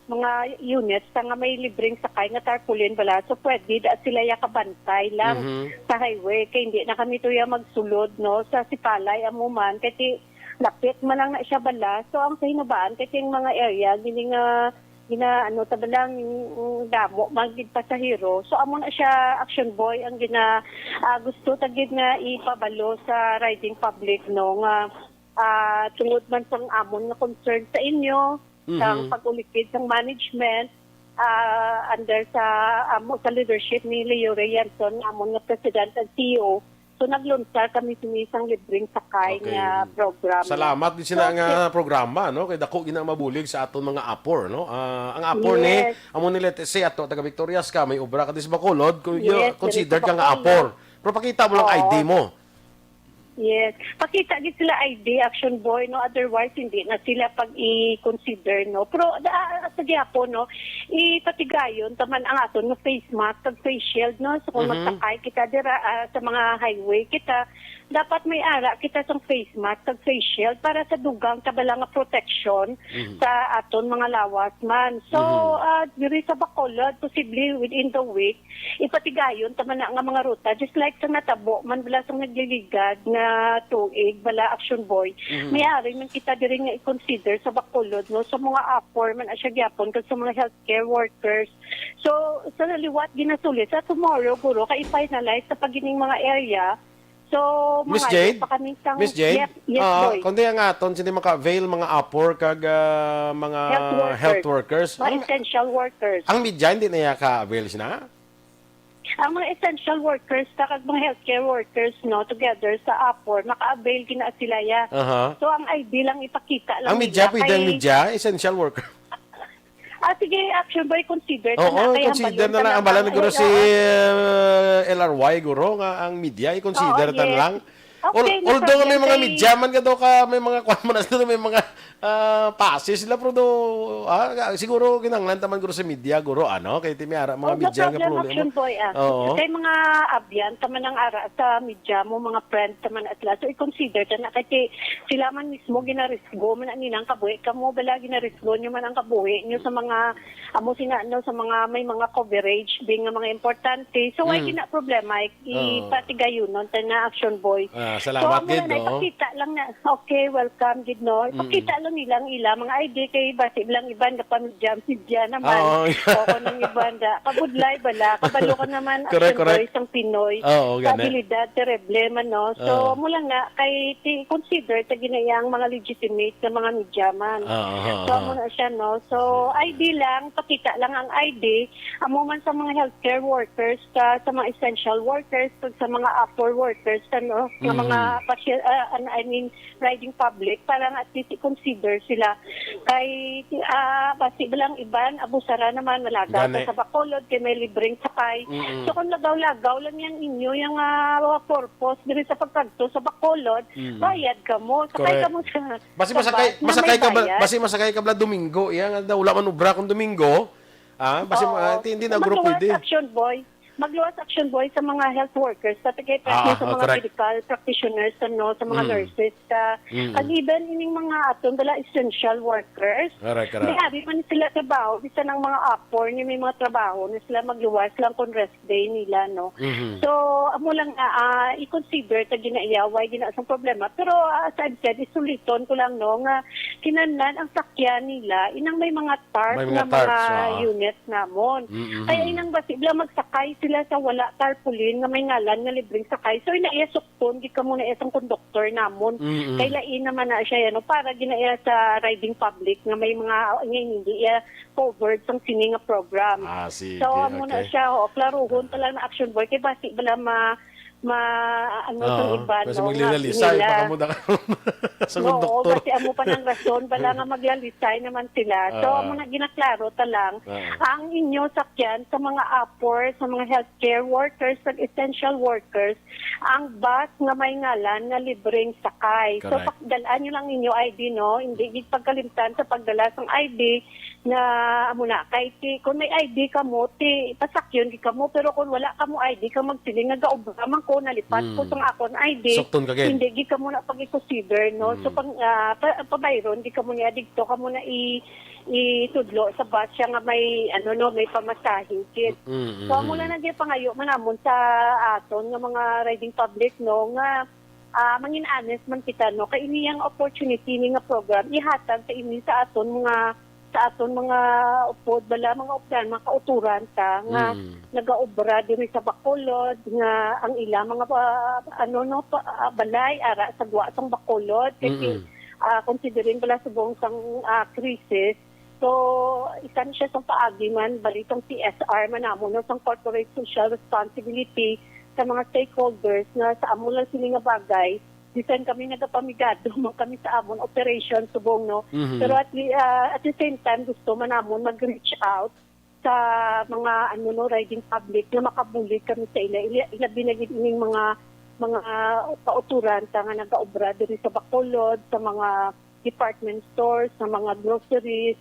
mga units ta nga may libreng sakay nga tarpaulin bala. So, pwede da sila ya kabantay lang Mhm. sa highway. Kay hindi na kami tuya magsulod, no, sa Sipalay, amo man. Kay ti-, lapit man lang na siya bala. So, ang kahinabaan, kay ting mga area, gini nga, gina, ano, ta bala, mm, damo man gid pasahero. So, amo na siya, Action Boy, ang gina, ah, gusto ta gid nga ipabalo sa riding public, no, nga, ah, tungod man sang amon nga concern sa inyo, sang Mhm. pag-ulikid sang management, ah, under sa, amo, sa leadership ni Leo Rey Yanson, amon nga president and C E O. So, naglunsar kami sini sang libreng sakay Okay. nga program. Salamat din sina So, nga si- programa, no? Kay dako gina mabulig sa aton mga apor, no? Ah, ang apor ni, Yes. amo ni, let's say, ato taga Victorias ka, may obra ka dis Bacolod, kung Yes, you consider ka nga Bacolod. apor. Pero pakita mo lang Oo. I D mo. Yes. Pakita gid sila I D, Action Boy, no? Otherwise, hindi na sila pag-i-consider, no? Pero, ah, sa gihapon, no? Ipatigayon, taman ang aton nga face mask, kag face shield, no? So, kung Mhm. magsakay kita dira, ah, sa mga highway kita, dapat may ara kita sang face mask, kag face shield para sa dugang kabala nga protection Mhm. sa aton mga lawas man. So, Mhm. ah, diri sa Bacolod, posible within the week, ipatigayon ta man na nga mga ruta, just like sa natabo man bala sang nagliligad nga tuig bala, Action Boy. Mhm. May ari man kita diri nga i-consider sa Bacolod, no, sa mga apor man asya gyapon kag sa mga healthcare workers. So, sa liwat ginasulit sa tomorrow, guro, kay i-finalize sa pagining mga area. So, Miss mga Jade? pa kami sang Miss Jade? Yes, yes, Ah, boy. kundi ang aton, sini maka-avail mga apor kag, ah, mga Health workers. health workers. Mga Ang essential workers. Ang media, hindi na iya ka-avail sina? Ang mga essential workers ta kag mga healthcare workers, no, together sa apor, maka-avail gina sila ya. Aha. So, ang I D lang ipakita lang Ang media, nila pwede ang kay media, essential worker. Ah, sige, Action Boy, consider ta Oo, na kay ang consider balon na ta lang. na Ang bala na, guro, ay, si oo. uh, L R Y, guro, nga ang media, i-consider Oo, ta na yes. lang. Okay, Al- no although nga may problem. mga Kay media man ka daw ka, may mga kwan man, may mga ah, passes sila, pero do, ah, siguro kinahanglan ta man, guro, sa media, guro, ano? Kay ti may ara mga Oh, no media nga problem, problema. Action Boy, ah. Oo. Kay mga abyan ta man ang ara sa media mo, mga friends ta man at last. So, i-consider ta na kay ti-, sila man mismo ginarisgo man ang ilang kabuhi. Kamo bala ginarisgo nyo man ang kabuhi nyo sa mga amo sina, no, sa mga may mga coverage, being nga mga importante. So, why Mm. gina problema? Oo. Ipatigayunon ta na, Action Boy. Ah, So, salamat amo gid, na, no? ipakita lang na, okay, welcome gid, no? Mm. Ipakita lang nila ang ila, mga I D kay basi lang iban na pamilya, media naman. Oo. Oo, nang iban da. Kabudlay bala, kabalo ka naman, Correct, Action Boy, correct. sang Pinoy. Oo, Sa gani. abilidad, terrible man, no? So, Oo. amo lang na, kay ti-, consider ta ginayang mga legitimate nga mga media man. Oo, oo, So, oo. amo na siya, no? So, I D lang, pakita lang ang I D. Amo man sa mga healthcare workers, sa, sa mga essential workers, kag sa mga apor workers, ano, nga mga Mhm. pasy-, ah, an-, I mean, riding public, para nga at least i-consider sila. Kay, ah, basi ba lang iban, abusara naman, malagaw Gani. ka sa Bacolod, kay may libreng sakay. Mm-mm. So, kung lagaw-lagaw lang yang inyo, yung, ah, purpose diri sa pagkadto sa Bacolod, Mm. bayad ka mo, sakay Correct. ka mo sa Basi sa masakay, bus na masakay may ka ba, bayad. basi masakay ka bala Domingo, iya nga daw, wala man obra kung Domingo. Ah, basi Oo. ma-, ti-, hindi na Magluwas guro pwede. Action Boy. Magluwas Action Boy sa mga health workers, pati kay Ah, sa ah, mga correct. medical practitioners, ano, sa mga Mm. nurses, sa, Mm. kag even ining mga aton bala essential workers. Correct, correct. May abi man sila trabaho, bisan ang mga apor ni may mga trabaho na sila magluwas lang kung rest day nila, no? Mhm. So, amo lang nga, ah, i-consider ta ginaiya, why gina sang problema. Pero, ah, as I've said, isuliton ko lang, no, nga kinahanglan ang sakyan nila, inang may mga tarp May mga nga tarps, mga oo. units namon. Mm-hmm. Kaya inang basi lang magsakay sila sa wala tarpaulin nga may ngalan nga libreng sakay. So, inaiya sukton, di ka muna isang konduktor namon. Mm-mm. Kay lain naman na siya, ano, para ginaiya sa riding public nga may mga, nga hindi iya covered sang sini nga program. Ah, sige, So, amo na okay. siya, o, klaruhon pa lang na Action Boy, kay basi bala ma-, ma-, ano, sa Oo, iba, kasi no, maglilalisay, nga baka nila. mo na sa Oo, doktor. Basi amo pa ng rason, bala nga maglalisay naman sila. So, Ah. amo na ginaklaro ta lang, Ah. ang inyo sakyan sa mga apor, sa mga healthcare workers, sa essential workers, ang bus nga may ngalan nga libreng sakay. So, Correct. pakdalaan nyo lang inyo I D, no? Hindi gid pagkalimtan sa pagdala sang I D, nga amo na, kay ti-, kung may I D kamo, ti, pasakyon gid kamo, pero kung wala kamo I D, kung magsiling nga gaobra man ko, nalipat ko Mm. sang akon I D, Sukton ka gid. hindi gid kamo na pag-i-consider, no? So, Mm. pang, ah, pa, pabayron, di kamo niya digto, kamo na i-, itudlo sa batch siya nga may, ano, no, may pamasahe gid. Mm, mm, So, amo mm. lang na gid pangayo man namon sa aton nga mga riding public, no, nga, ah, mangin honest man kita, no, kay ini ang opportunity ni nga program ihatag sa ini sa aton mga, sa aton mga upod bala, mga updan, mga kauturan ta nga Mm. nagaobra diri sa Bacolod, nga ang ila mga pa, ano, no, pa, ah, balay ara sa gwa sang Bacolod, kasi, Mm-mm. ah, considering bala subong sang, ah, krisis. So, isa na siya sa paagi man, bali sang C S R man namo, no, sang corporate social responsibility sa mga stakeholders nga sa amo lang sini nga bagay, bisan kami nagapamigado man kami sa amon operation subong, no. Mhm. Pero at the, ah, at the same time, gusto man namon mag-reach out sa mga, ano, no, riding public nga makabulig kami sa ila. Ila, ilabi na gid ining mga, mga kauturan ta nga nagaobra diri sa Bacolod, sa mga department stores, sa mga groceries,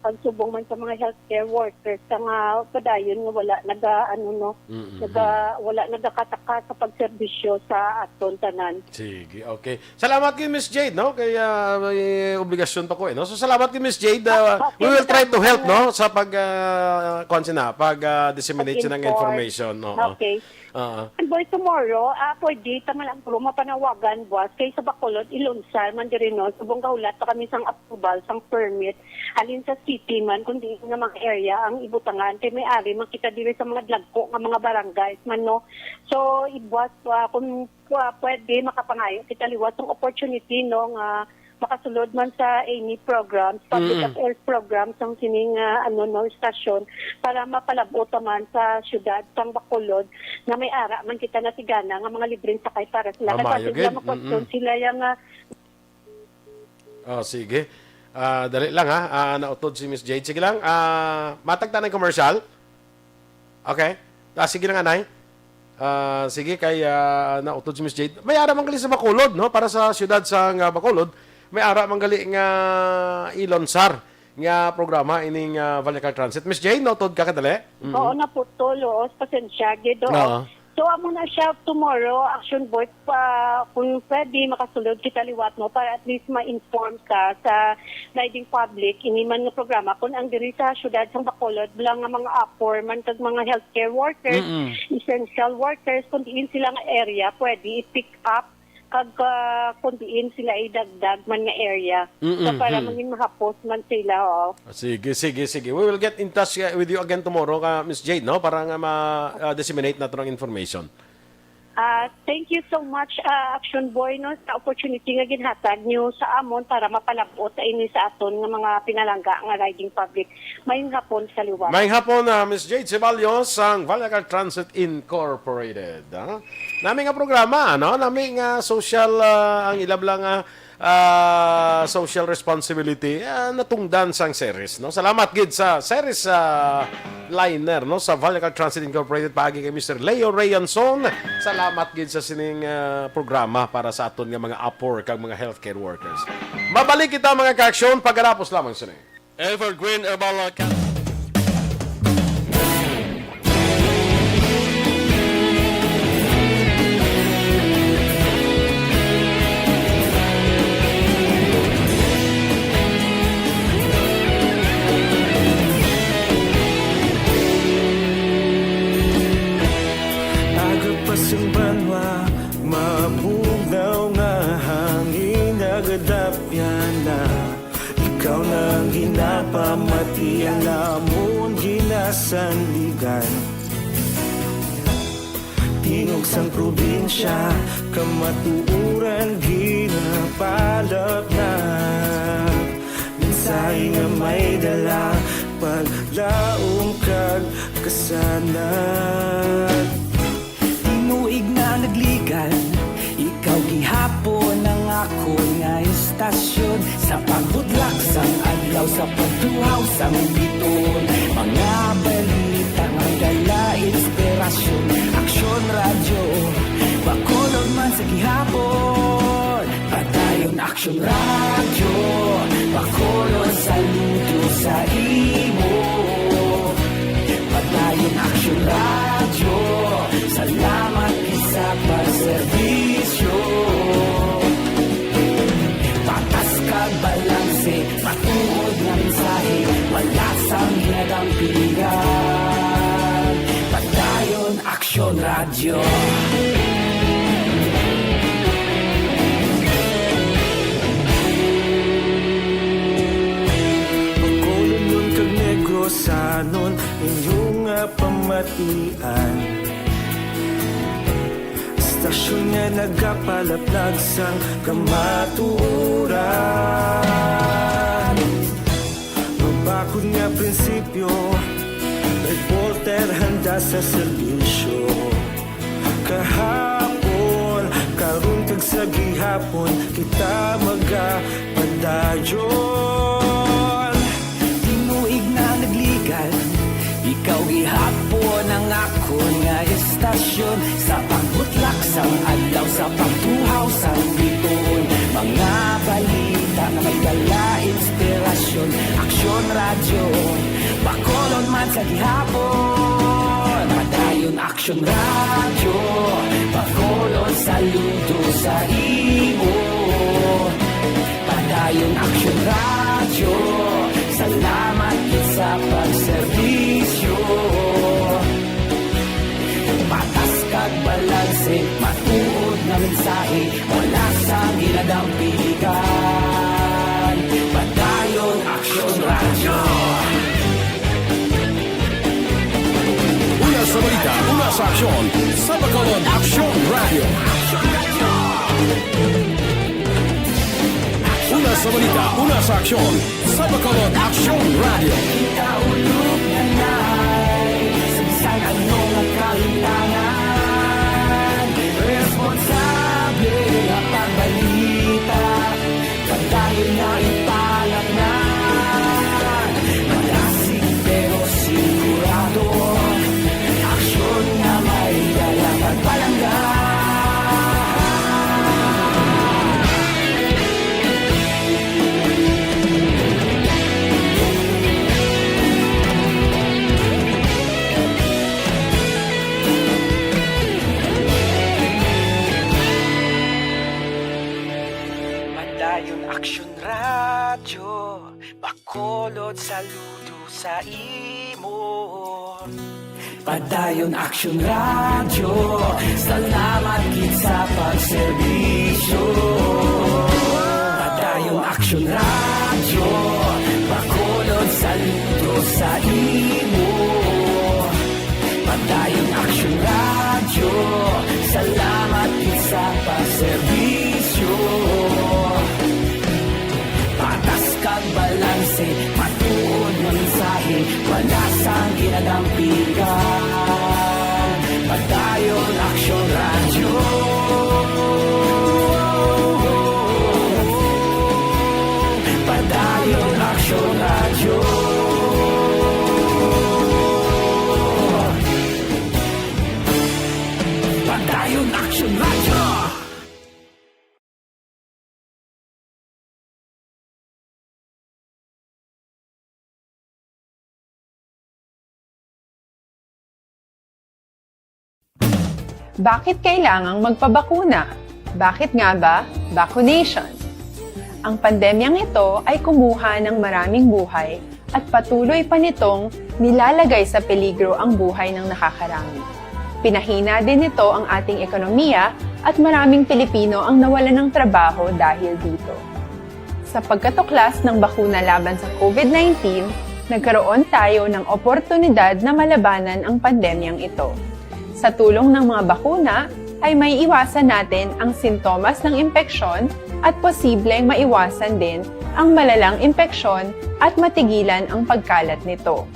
pag subong man sa mga healthcare workers, sa nga padayon nga wala naga, ano, no, Mm-mm. naga, wala nagakataka sa pagserbisyo sa aton tanan. Sige, okay. Salamat kay Miss Jade, no? Kay, ah, may obligasyon pa ko, eh, no? So, salamat kay Miss Jade. Ah, Ah, okay, we will try to salamat help, na. no? Sa pag, ah, kuwan sina, pag, ah, disseminate sila ng Pag-inform. information, no? Okay. Ah. And boy, tomorrow, ah, pwede ta man ang guro mapanawagan, buwas, kay sa Bacolod, ilunsar man diri, no? Subong gahulat pa kami sang approval, sang permit, halin sa city man, kundi nga mga area, ang ibutangan. Kay may ari man kita diri sa mga dagko nga mga barangays man, no? So, ibuwas, ah, kung, ah, pwede, makapangayo kita liwat sang opportunity, no, nga makasulod man sa any programs, public Mm. affairs programs, ang sining, ah, ano, no, stasyon, para mapalab-ot ta man sa syudad sang Bacolod, nga may ara man kita nasigana nga mga libreng sakay para sila. Kay Mamayo pati sila gid. makwestiyon Mm-mm. sila yang, ah, Oh, sige. Ah, dali lang, ha. Ah, nautod si Miss Jade. Sige lang. Ah, matag ta ng commercial. Okay. Ah, sige lang, anay. Ah, sige, kay, ah, nautod si Miss Jade. May ara man gali sa Bacolod, no? Para sa siyudad sa, nga Bacolod, may ara man gali nga ilonsar nga programa ining, ah, Vallecar Transit. Miss Jade, nautod ka kadali? Mm. Oo, naputol, oo. Pasensya, gid, oo. Oo. So, amo na siya tomorrow, Action Boy, pa, kung pwede, makasulod kita liwat mo para at least ma-inform ka sa riding public, ini man nga programa, kung ang diri sa syudad sang Bacolod, lang nga mga apor man kag mga healthcare workers, Mm-mm. essential workers, kung diin sila nga area, pwede i-pick up, kag, ah, kung diin sila idagdag man nga area. Mm-mm, So, para mm. maging mahapos man sila, oh. Ah, sige, sige, sige. We will get in touch, uh, with you again tomorrow, ka Miss Jade, no? Para nga ma-, uh, disseminate nato ang information. Ah, thank you so much, ah, Action Boy, no, sa opportunity nga ginhatag niyo sa amon para mapalab-ot sa ini sa aton nga mga pinalangga nga riding public. Mayong hapon sa liwat. Mayong hapon, ah, Miss Jade Ceballos, sang Vallecar Transit Incorporated, ah. Nami nga programa, ano? Nami nga social, ah, ang ilab lang, ah, ah, social responsibility, ah, natungdan sang Ceres, no? Salamat gid sa Ceres, ah, Liner, no? Sa Vallecar Transit Incorporated, paagi kay Mister Leo Rayanson. Salamat gid sa sining, ah, programa para sa aton nga mga apor kag mga healthcare workers. Mabalik kita, mga ka-aksyon, pagkatapos lamang sini. Evergreen Herbal Cap- Aga pa sang banwa, mabugnaw nga hangin, nagadapyan na. Ikaw na ang ginapamati, ang amon ginasandigan. Tingog sang probinsya, kamatuoran ginapalapnap. Mensahe nga may dala, paglaom kag kasanag. Tinuig na nagligan, ikaw gihapon ang akon nga istasyon. Sa pagbudlak sang adlaw, sa pagtuhaw sang biton, mga balita nga dala inspirasyon. Aksyon Radyo, Bacolod man sa gihapon. Padayon Aksyon Radyo, Bacolod, saludo sa imo. Padayon Aksyon Radyo, salamat gid sa pag Padayon Aksyon Radyo. Bacolodnon kag Negrosanon, inyo nga pamatian. Estasyon nga nagapalaplag sang kamatuoran. Mabakod nga prinsipyo, reporter handa sa serbisyo. Kahapon, karon kag sa gihapon, kita magapadayon. Tinuig na nagligal, ikaw gihapon ang akon nga estasyon. Sa pagbutlak sang adlaw, sa pagtuhaw sang bituon, mga balita nga may dala inspirasyon. Aksyon Radyo, Bacolod man sa gihapon. Padayon Aksyon Radyo, Bacolod, saludo sa imo. Padayon Aksyon Radyo, salamat gid sa pagserbisyo. Patas kag balanse, matuod nga mensahe, wala sang ginadampigan. Padayon Aksyon Radyo. Una sa balita, una sa aksyon, sa Bacolod Aksyon Radyo. Una sa balita, una sa aksyon, sa Bacolod Aksyon Radyo. Kaulog na na'y sa bisan ano nga kahitangan, responsable nga pagbalita. Padayon nga ipalatnan, malasig pero sigurado. Aksyon nga may dala kag palangga. Padayon Aksyon Radyo, Bacolod, saludo sa imo. Padayon Aksyon Radyo, salamat gid sa pagserbisyo. Padayon Aksyon Radyo, Bacolod, saludo sa imo. Padayon Aksyon Radyo, salamat gid sa pagserbisyo. Patas kag balanse, matuod nga mensahe, wala sang ginadampigan. Padayon Aksyon Radyo. Padayon Aksyon Radyo. Padayon Aksyon Radyo. Bakit kailangang magpabakuna? Bakit nga ba vaccination? Ang pandemyang ito ay kumuha ng maraming buhay at patuloy pa nitong nilalagay sa peligro ang buhay ng nakakarami. Pinahina din nito ang ating ekonomiya at maraming Pilipino ang nawalan ng trabaho dahil dito. Sa pagkatuklas ng bakuna laban sa COVID nineteen, nagkaroon tayo ng oportunidad na malabanan ang pandemyang ito. Sa tulong ng mga bakuna, ay maiiwasan natin ang sintomas ng impeksyon at posibleng maiwasan din ang malalang impeksyon at matigilan ang pagkalat nito.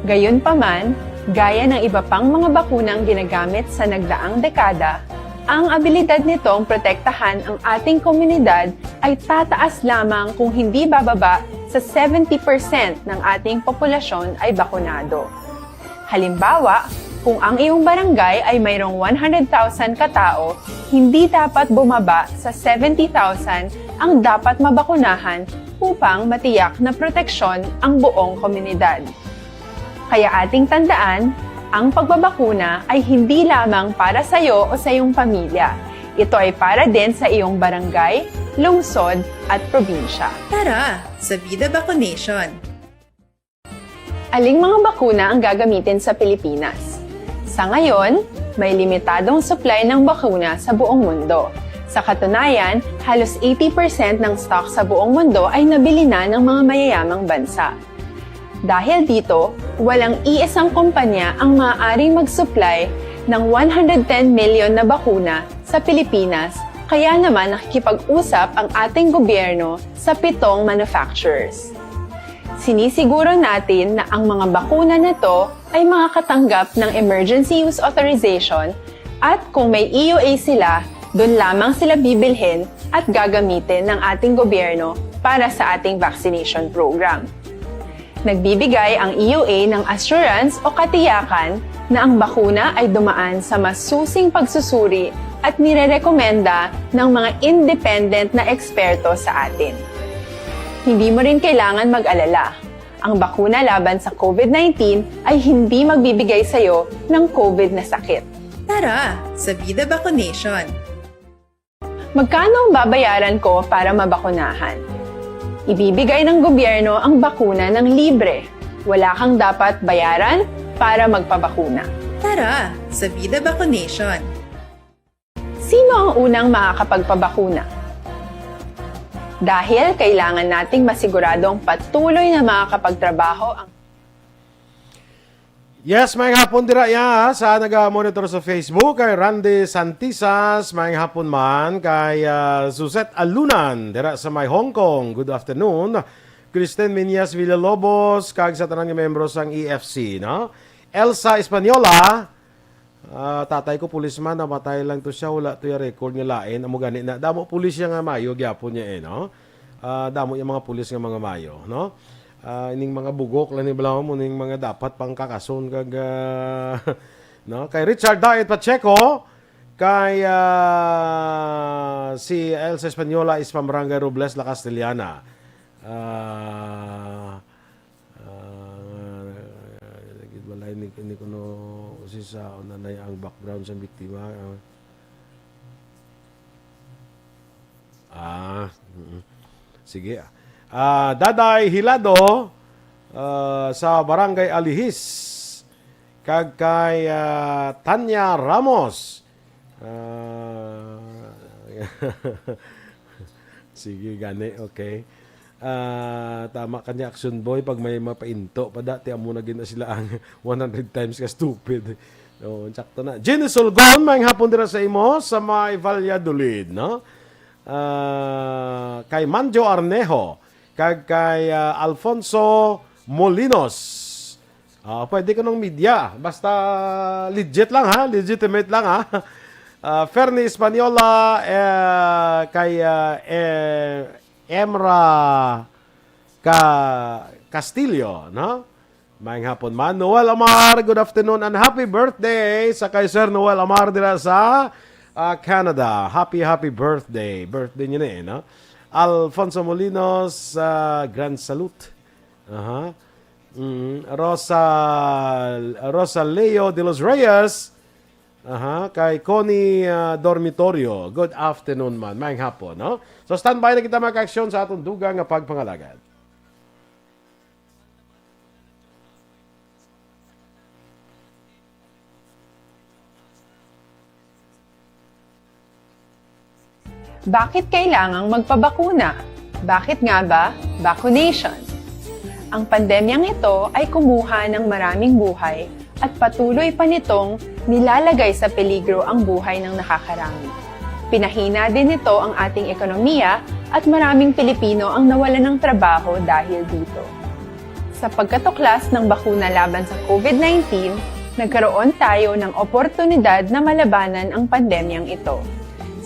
Gayunpaman, gaya ng iba pang mga bakunang ginagamit sa nagdaang dekada, ang abilidad nitong protektahan ang ating komunidad ay tataas lamang kung hindi bababa sa seventy percent ng ating populasyon ay bakunado. Halimbawa, kung ang iyong barangay ay mayroong one hundred thousand katao, hindi dapat bumaba sa seventy thousand ang dapat mabakunahan upang matiyak na proteksyon ang buong komunidad. Kaya ating tandaan, ang pagbabakuna ay hindi lamang para sa iyo o sa iyong pamilya. Ito ay para din sa iyong barangay, lungsod, at probinsya. Tara, sa Vida Vaccination! Aling mga bakuna ang gagamitin sa Pilipinas? Sa ngayon, may limitadong supply ng bakuna sa buong mundo. Sa katunayan, halos eighty percent ng stock sa buong mundo ay nabili na ng mga mayayamang bansa. Dahil dito, walang iisang kumpanya ang maaaring mag-supply ng one hundred ten million na bakuna sa Pilipinas, kaya naman nakikipag-usap ang ating gobyerno sa pitong manufacturers. Sinisiguro natin na ang mga bakuna na to ay makakatanggap ng emergency use authorization, at kung may E U A sila, doon lamang sila bibilhin at gagamitin ng ating gobyerno para sa ating vaccination program. Nagbibigay ang E U A ng assurance o katiyakan na ang bakuna ay dumaan sa masusing pagsusuri at nirerekomenda ng mga independent na eksperto sa atin. Hindi mo rin kailangan mag-alala. Ang bakuna laban sa COVID nineteen ay hindi magbibigay sa iyo ng COVID na sakit. Tara sa Vida Vaccination! Magkano ang babayaran ko para mabakunahan? Ibibigay ng gobyerno ang bakuna ng libre. Wala kang dapat bayaran para magpabakuna. Tara sa Vida Vaccination! Sino ang unang makakapagpabakuna? Dahil kailangan nating masiguradong patuloy na makakapagtrabaho ang Yes, maayong hapon dira ya sa naga-monitor sa Facebook, kay Randy Santisas, maayong hapon man kay ah, Suzette Alunan dira sa may Hong Kong. Good afternoon. Kristen Minyas Villalobos kag sa tanan nga membro sang E F C, no? Elsa Española, ah, tatay ko pulis man, namatay lang to siya, wala to ya record nga lain, amo gani na damo pulis ya nga mayo gyapon niya eh, no? Ah, damo ya mga pulis nga mga mayo, no? Ah, ining mga bugok lang ni balaw mo ning mga dapat pang kakason kag ah, no? Kay Richard Diet Pacheco, kay ah, si Elsa Española is from Barangay Robles, La Castellana. Ah, ah, gid balay ni, ni kuno si sa nanay ang background sa biktima. Ah, mm. Sige. Ah, Daday Hilado ah, sa Barangay Alihis kag kay ah, Tanya Ramos. Ah, sige gani, okay. Ah, tama ka niya, Action Boy, pag may mapainto pa dati, amo na gina sila ang one hundred times ka stupid. Oh, sakto na. Jenny Sulgon, maayong hapon dira sa imo sa may Valladolid, no? Ah, kay Manjo Arnejo, kag kay ah, Alfonso Molinos. Ah, pwede ko ng media. Basta legit lang ha, legitimate lang ha. Ah, Fernie Española, eh, kay ah, eh, Emra ka Castillo, no? Maayong hapon man. Noel Amar, good afternoon and happy birthday sa kay Sir Noel Amar dira sa ah, Canada. Happy, happy birthday. Birthday niya na eh, no? Alfonso Molinos, ah, grand salute. Aha. Mm, Rosa Rosa Leo de los Reyes. Aha, kay Connie ah, Dormitorio. Good afternoon man. Maayong hapon, no? So standby na kita, mga ka-aksyon, sa atong dugang nga pagpangalagad. Bakit kailangang magpabakuna? Bakit nga ba vaccination? Ang pandemyang ito ay kumuha ng maraming buhay at patuloy pa nitong nilalagay sa peligro ang buhay ng nakakarami. Pinahina din nito ang ating ekonomiya at maraming Pilipino ang nawalan ng trabaho dahil dito. Sa pagkatuklas ng bakuna laban sa COVID nineteen, nagkaroon tayo ng oportunidad na malabanan ang pandemyang ito.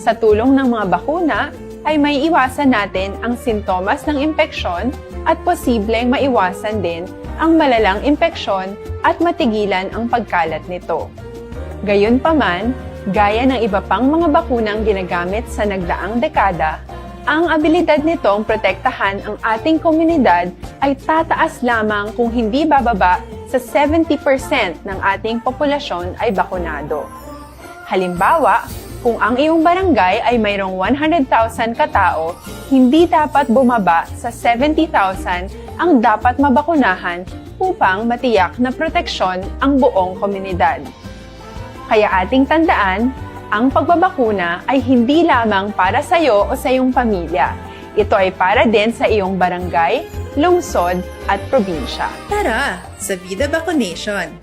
Sa tulong ng mga bakuna, ay maiiwasan natin ang sintomas ng impeksyon at posibleng maiwasan din ang malalang impeksyon at matigilan ang pagkalat nito. Gayunpaman, gaya ng iba pang mga bakunang ginagamit sa nagdaang dekada, ang abilidad nitong protektahan ang ating komunidad ay tataas lamang kung hindi bababa sa seventy percent ng ating populasyon ay bakunado. Halimbawa, kung ang iyong barangay ay mayroong one hundred thousand katao, hindi dapat bumaba sa seventy thousand ang dapat mabakunahan upang matiyak na proteksyon ang buong komunidad. Kaya ating tandaan, ang pagbabakuna ay hindi lamang para sa iyo o sa iyong pamilya. Ito ay para din sa iyong barangay, lungsod, at probinsya. Tara sa Vida Vaccination!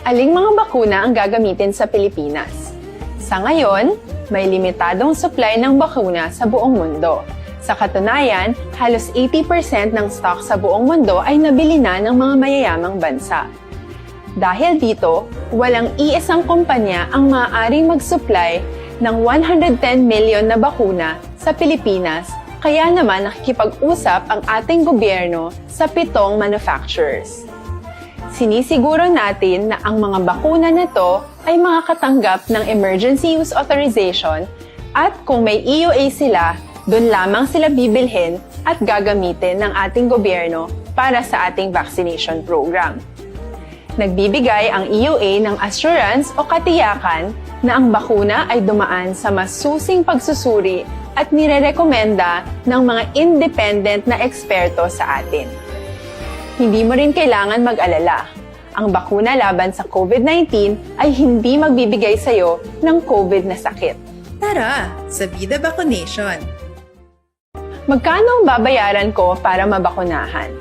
Aling mga bakuna ang gagamitin sa Pilipinas? Sa ngayon, may limitadong supply ng bakuna sa buong mundo. Sa katunayan, halos eighty percent ng stock sa buong mundo ay nabili na ng mga mayayamang bansa. Dahil dito, walang iisang kumpanya ang maaaring mag-supply ng one hundred ten million na bakuna sa Pilipinas, kaya naman nakikipag-usap ang ating gobyerno sa pitong manufacturers. Sinisiguro natin na ang mga bakuna na to ay makakatanggap ng emergency use authorization, at kung may E U A sila, doon lamang sila bibilhin at gagamitin ng ating gobyerno para sa ating vaccination program. Nagbibigay ang E U A ng assurance o katiyakan na ang bakuna ay dumaan sa masusing pagsusuri at nirerekomenda ng mga independent na eksperto sa atin. Hindi mo rin kailangan mag-alala. Ang bakuna laban sa COVID nineteen ay hindi magbibigay sa iyo ng COVID na sakit. Tara sa Vida Vaccination! Magkano ang babayaran ko para mabakunahan?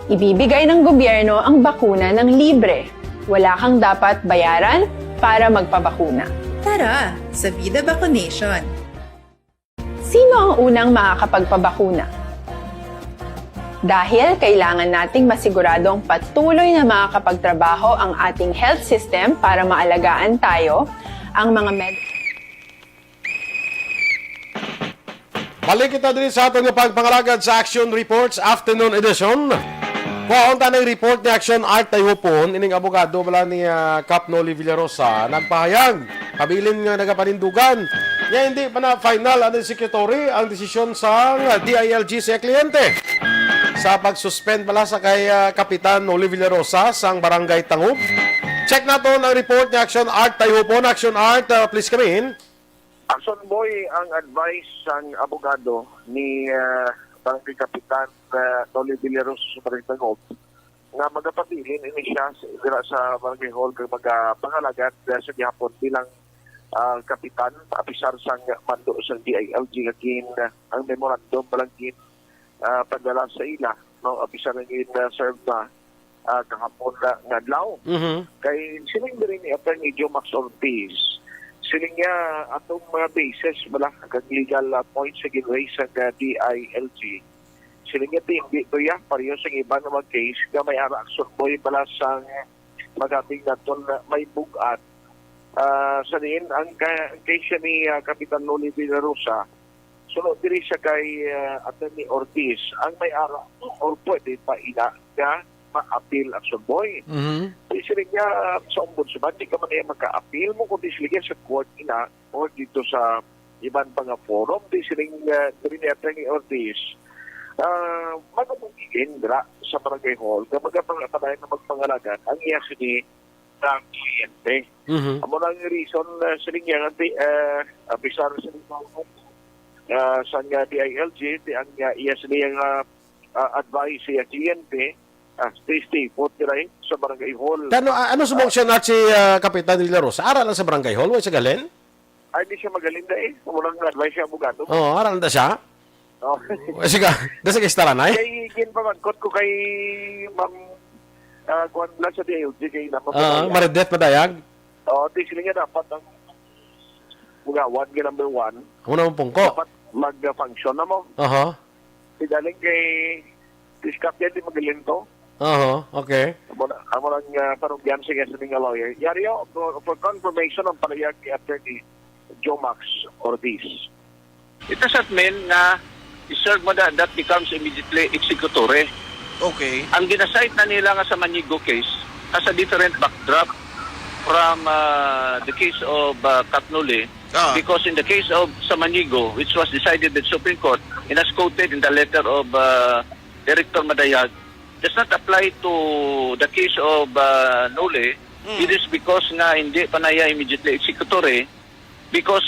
Ibibigay ng gobyerno ang bakuna ng libre. Wala kang dapat bayaran para magpabakuna. Tara sa Vida Vaccination! Sino ang unang makakapagpabakuna? Dahil kailangan nating masiguradong patuloy na makakapagtrabaho ang ating health system para maalagaan tayo, ang mga med- Balik kita diri sa aton nga pagpangalagad sa Action Reports Afternoon Edition. Kuhaon ta ang report ni Action Art Tayhupon, ining abogado bala ni, ah, Kap Noli Villarosa, nagpahayag, kabilin nga nagapanindugan, nga hindi pa na final ang executory ang desisyon sang D I L G sa kliyente sa pag-suspend bala sa kay, ah, Kapitan Noli Villarosa sang Barangay Tangub. Check naton ang report ni Action Art Tayhupon. Action Art, ah, please come in. Action Boy, ang advice sang abogado ni, ah, Barangay Kapitan, ah, Noli Villarosa sa Barangay Tangub, nga magapabilin ini siya sa, dira sa Barangay Hall kag magapangalagad, ah, sa gihapon bilang, ah, kapitan, apisar sang mando sang D I L G nga gin, ang memorandum bala gin, ah, padala sa ila, no, apisar nga gin, ah, serve na, ah, kahapon na nga adlaw. Mhm. Kay siling diri ni Attorney Joe Max Ortiz, siling niya atong mga basis bala kag legal, ah, points sa gin-raise sang, ah, D I L G. Siling niya, hindi to ya, pareho sa iban nga mga case nga may ara Action Boy bala sang magating naton may bug-at. Ah, sa diin ang ka-, ang case ni, ah, Kapitan Noli Villarosa, sunod diri sa kay, ah, Attorney Ortiz, ang may ara or pwede pa ina nga ma-appeal Action Boy. Mhm. Di siling niya, ah, sa ombudsman, di ka man niya maka-appeal mo, kundi siling niya sa court ina or dito sa iban pa nga forum. Di siling, ah, diri ni Attorney Ortiz, ah, magapabilin dira sa Barangay Hall, nga magapang-, padayon na magpangalagad ang iya sini sa kliyente. Mhm. Amo na ang reason, ah, siling niya nga di, ah, apisar sa, ah, sa nga D I L G, di ang, ah, iya sini nga, ah, advice sa kliyente, ah, stay, stay put diri sa Barangay Hall. Ano, ah, ano subong siya na si, ah, Kapitan Villarosa? Ara lang sa Barangay Hall, way sa galin? Ay, di siya magalinda eh. Murang advice siya abogado. Oo, ara lang da siya? Oh. Eh, sige, da sa istaran ay? Kay ginpamangkot ko kay Ma'am, ah, kuwan lang sa D I L G kay na Ah, Madayag. Marideth Madayag? Oo, di sila nga dapat ang bugawan nga number one. Amo na ang pungko. Dapat mag-function na mo. Aha. Di galing kay Discap yan, di magaling to. Aha, okay. Amo na, amo lang, ah, parugyan sa iya sini nga lawyer. Yari, oh, for, for confirmation ang palihag ni Attorney Jomax Ortiz. It doesn't mean nga i-serve mo na that becomes immediately executory. Okay. Ang ginasite na nila nga Samaniego case has a different backdrop from, uh, the case of, uh, Katnuli. Ah. Because in the case of Samaniego, which was decided by the Supreme Court and as quoted in the letter of, uh, Director Madayag, does not apply to the case of, uh, Nuli. Mm. It is because nga hindi pa na iya immediately executory, because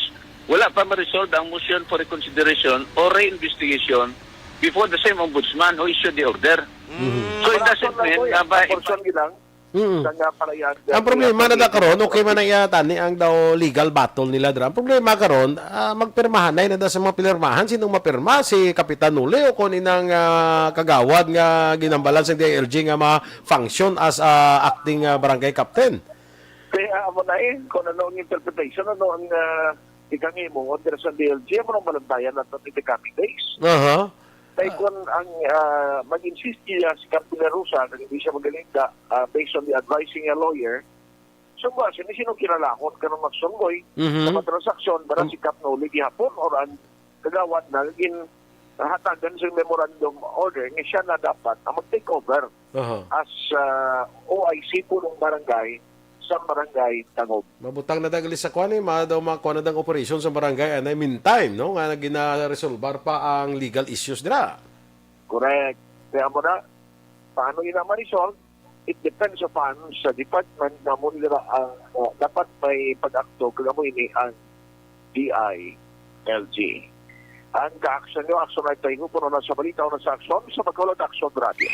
wala pa ma-resolve ang motion for reconsideration or reinvestigation before the same ombudsman who issued the order. Mhm. So, it doesn't mean nga ba, Abortion lang. Mm. Sa nga palayag, Ang problema na da karon, okay man na iya tani ang daw legal battle nila dira. Ang problema karon, ah, magpirmahanay na da sa mga pinirmahan. Sinong mapirma? Si Kapitan Noli o kung inang, ah, kagawad nga ginambalan sa D I L G nga ma-function as, ah, acting, ah, barangay captain? Kaya amo na eh, kung ano ang interpretation, ano ang, ah, ikanghimuon dira sa D I L G, amo nang malantayan nato in the coming days. Aha. Kay Ah. Kung ang, ah, mag-insist siya si Kap Villarosa, kag hindi siya magalinda, ah, based on the advice nga lawyer, so ba, sino, sino kinalakot ka nung magsunggoy Mhm. sa mga transaksyon, para Hmm. si Kap Noli gihapon or ang kagawad na gin hatagan sa memorandum order nga siya na dapat ang mag-take over Aha. as, ah, O I C punong barangay sa Barangay Tangob. Mabutang na daw gali sa kuan, eh, ma-, daw mga kuan na dang operation sa barangay, anay meantime, no, nga ginaresolbar pa ang legal issues dira. Correct. Kaya mo na, paano yun ang ma-resolve? It depends upon sa department nga mo nila ang, uh, dapat may pag-akto, kag amo ini ang D I L G. Ang ka-action nyo, Action Right Tayo, puno na sa balita, una sa aksyon, sa Bacolod Action Radio.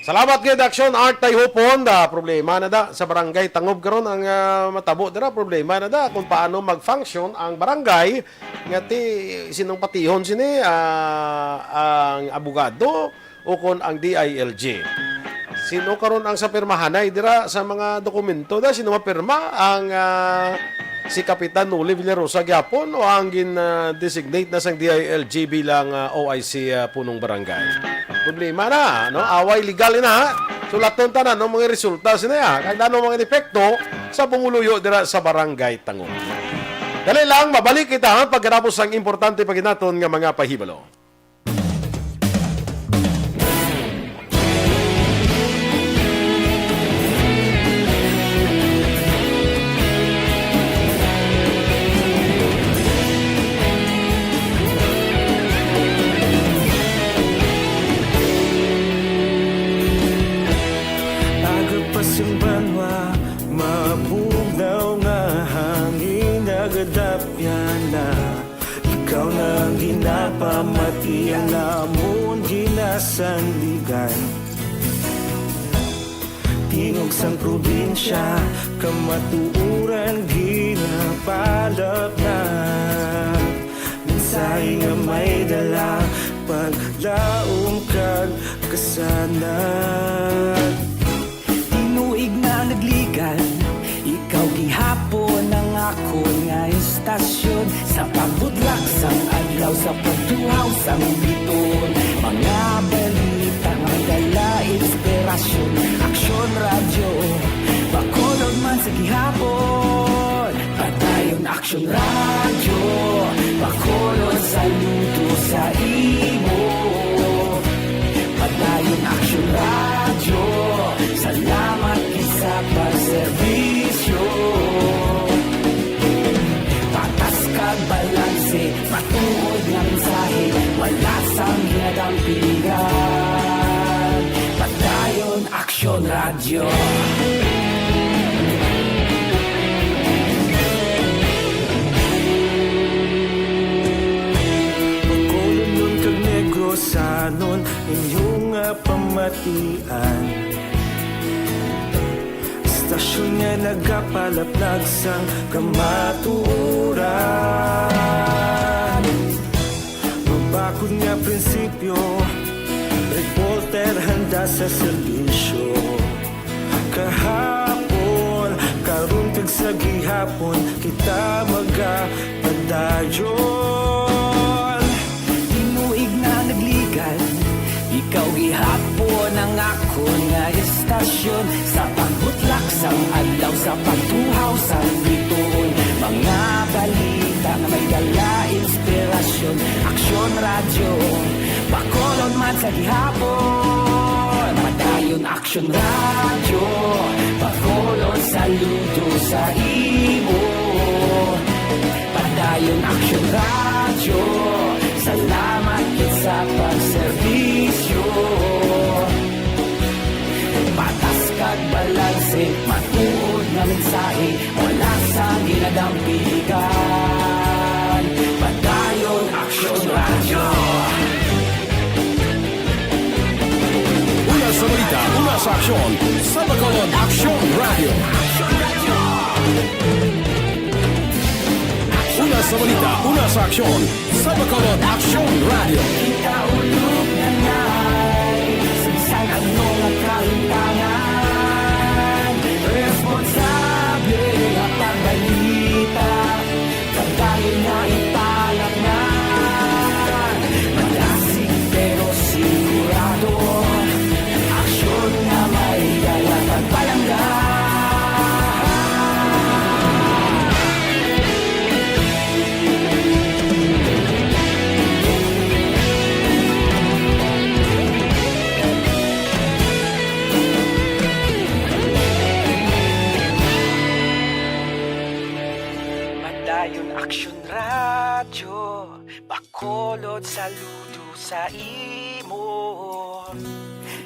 Salamat gid, Action Art Tayhupon. Da, problema na da sa barangay Tangob karon ang, ah, matabo dira. Problema na da kung paano mag-function ang barangay. Nga ti, sinong patihon sini, ah, ang abogado o kon ang D I L G? Sino karon ang sa pirmahanay dira sa mga dokumento da? Sino mapirma ang, ah, si Kapitan Noli Villarosa gyapon o ang gin, ah, designate na sang D I L G bilang, ah, O I C, ah, punong barangay. Problema na, no? Away legal na, ha? Sulaton tanan ang mga resulta sina, ha? Kag ano mga epekto sa pumuluyo dira sa Barangay Tangob. Dali lang, mabalik kita, ha? Pagkatapos ang importante pa gid naton nga mga pahibalo. Aga pa sing banwa, mabugnaw nga hangin, nagadapyan na. Ikaw na ang ginapamati, ang amon ginasandigan. Tingog sang probinsya, kamatuoran ginapalapnat. Mensahe nga may dala, paglaom kag kasanag. Tinuig na nagligan, ikaw gihapon ang akon nga istasyon. Sa pagbutlak sang adlaw, sa pagtuhaw sang biton, mga balita nga dala inspirasyon. Aksyon Radyo, Bacolod man sa gihapon. Padayon Aksyon Radyo, Bacolod, saludo sa imo. Padayon Aksyon Radyo, salamat gid sa pagserbisyo. Patas kag balanse, matuod nga mensahe, wala sang ginadampigan. Padayon Aksyon Radyo. Bacolodnon kag Negrosanon, inyo nga pamatian. Istasyon nga nagapalaplag sang kamatuoran. Mabakod nga prinsipyo, reporter handa sa serbisyo. Kahapon, karon kag sa gihapon, kita magapadayon. Tinuig na nagligan, ikaw gihapon ang akon nga istasyon. Sa pagbutlak sang adlaw, sa pagtuhaw sang bituon, mga balita nga may dala inspirasyon. Aksyon Radyo, Bacolod man sa gihapon. Padayon Aksyon Radyo, Bacolod, saludo sa imo. Padayon Aksyon Radyo, salamat gid sa pagserbisyo. Patas kag balanse, matuod nga mensahe, wala sang ginadampigan. Padayon Aksyon Radyo. Sa aksyon, sa Bacolod Aksyon Radio. Una sa balita, una sa aksyon, sa Bacolod Aksyon Radio. Ikaulog na ngay, sagsag ang mga kahintangan. Responsable nga pagbalita. Pagdayon nga ipalaknan, malasig pero sigurado. Aksyon nga may dala kag palangga. Padayon Aksyon Radyo, Bacolod, saludo sa imo.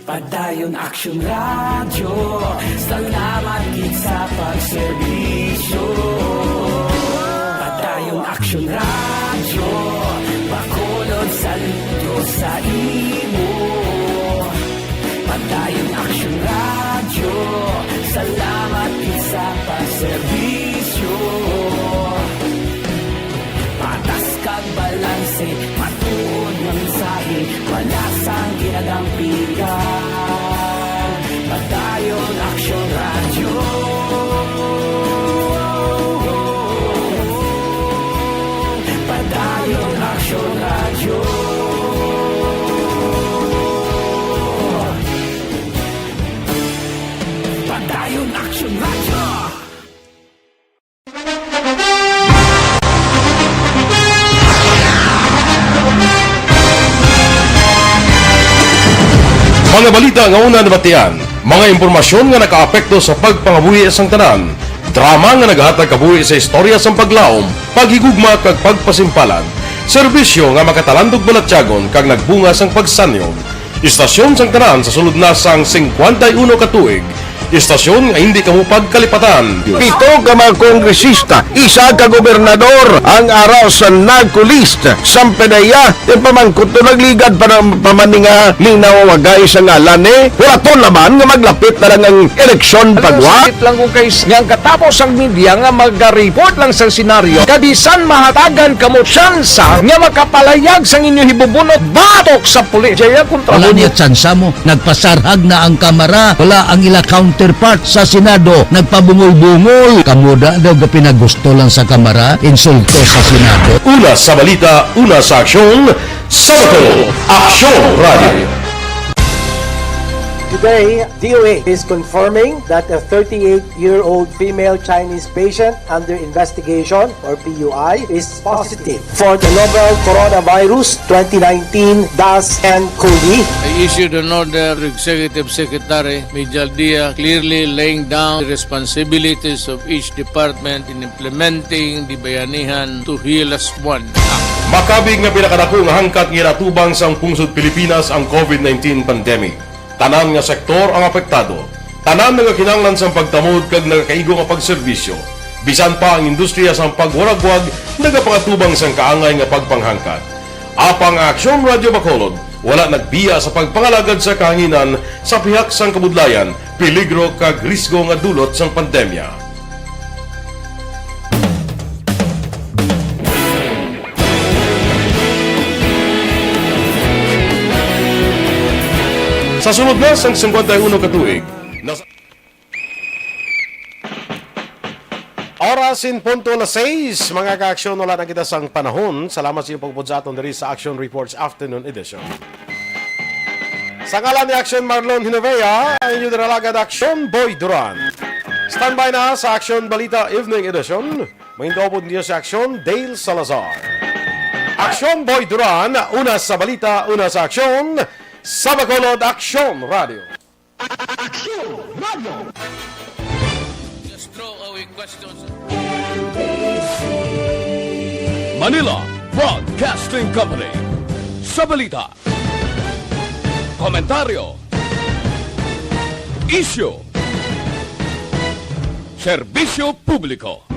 Padayon Aksyon Radyo, salamat gid sa pagserbisyo. Padayon Aksyon Radyo, Bacolod, saludo sa imo. Padayon Aksyon Radyo, salamat gid sa pagserbisyo. Patas kag balanse, matuod nga mensahe, wala sang ginadampigan. Padayon Aksyon Radyo. Padayon Aksyon Radyo. Padayon Aksyon Radyo. Mga balita nga una nabatian, mga impormasyon nga nakaapekto sa pagpangabuhi sang tanan, drama nga nagahatag kabuhi sa istorya sang paglaom, paghigugma kag pagpasimpalan, serbisyo nga makatalandog balatyagon kag nagbunga sang pagsanyog. Istasyon sang tanan sa sulod na sang singkwenta y uno ka tuig. Istasyon nga hindi kamo pagkalipatan. Pito ka mga kongresista, isa ka gobernador ang ara sa narco list. Sang P D E A, ipamangkot to, nagligad pa na, pa man ni nga linaw wagay sa ngalan ni Huraton naman nga maglapit na lang ang eleksyon pagwa. Sakit lang ko kay s-, nga ang katapos ang media nga maga-report lang sang senaryo, kabisan mahatagan kamo tsansa nga makapalayag sang inyo hibubunot batok sa pulis. Jaya kontra Wala mo. Niya tsansa mo. Nagpasarhag na ang Kamara. Wala ang ila counterpart sa Senado. Nagpabungol-bungol. Kamo da daw gapinagusto lang sa Kamara. Insulto sa Senado. Una sa balita, una sa aksyon, sa Bacolod Aksyon Radio. Today, D O H is confirming that a thirty-eight-year-old female Chinese patient under investigation, or P U I, is positive for the novel coronavirus twenty nineteen dash N cov. I issued an order to Executive Secretary Mijal Dia, clearly laying down the responsibilities of each department in implementing the Bayanihan to Heal As One Act. Makabig nga pinakadako nga hangkat nga ginatubang sang pungsod Pilipinas ang covid nineteen pandemic. Tanan nga sektor ang apektado. Tanan nagakinahanglan sang pagtamod kag nagakaigo nga pagserbisyo. Bisan pa ang industriya sang pagwaragwag nagapangatubang sang kaangay nga pagpanghangkat. Apang ang Aksyon Radyo Bacolod wala nagbiya sa pagpangalagad sa kahanginan sa pihak sang kabudlayan, peligro kag risgo nga dulot sang pandemya. Sa sulod na sang singkwenta y uno ka tuig, nas- Oras in punto alas sais, mga ka-aksyon, wala na kita sang panahon. Salamat sa inyong pagpud sa aton diri sa Action Reports Afternoon Edition. Sa ngalan ni Action Marlon Hinovea, ang inyo dira alagad Action Boy Duran. Standby na sa Action Balita Evening Edition. Mahindaw po ninyo si Action Dale Salazar. Action Boy Duran, una sa balita, una sa aksyon, sa Bacolod Action Radio. Action Radio. Just throw away questions. Manila Broadcasting Company. Sa balita, komentaryo, isyu, serbisyo publiko.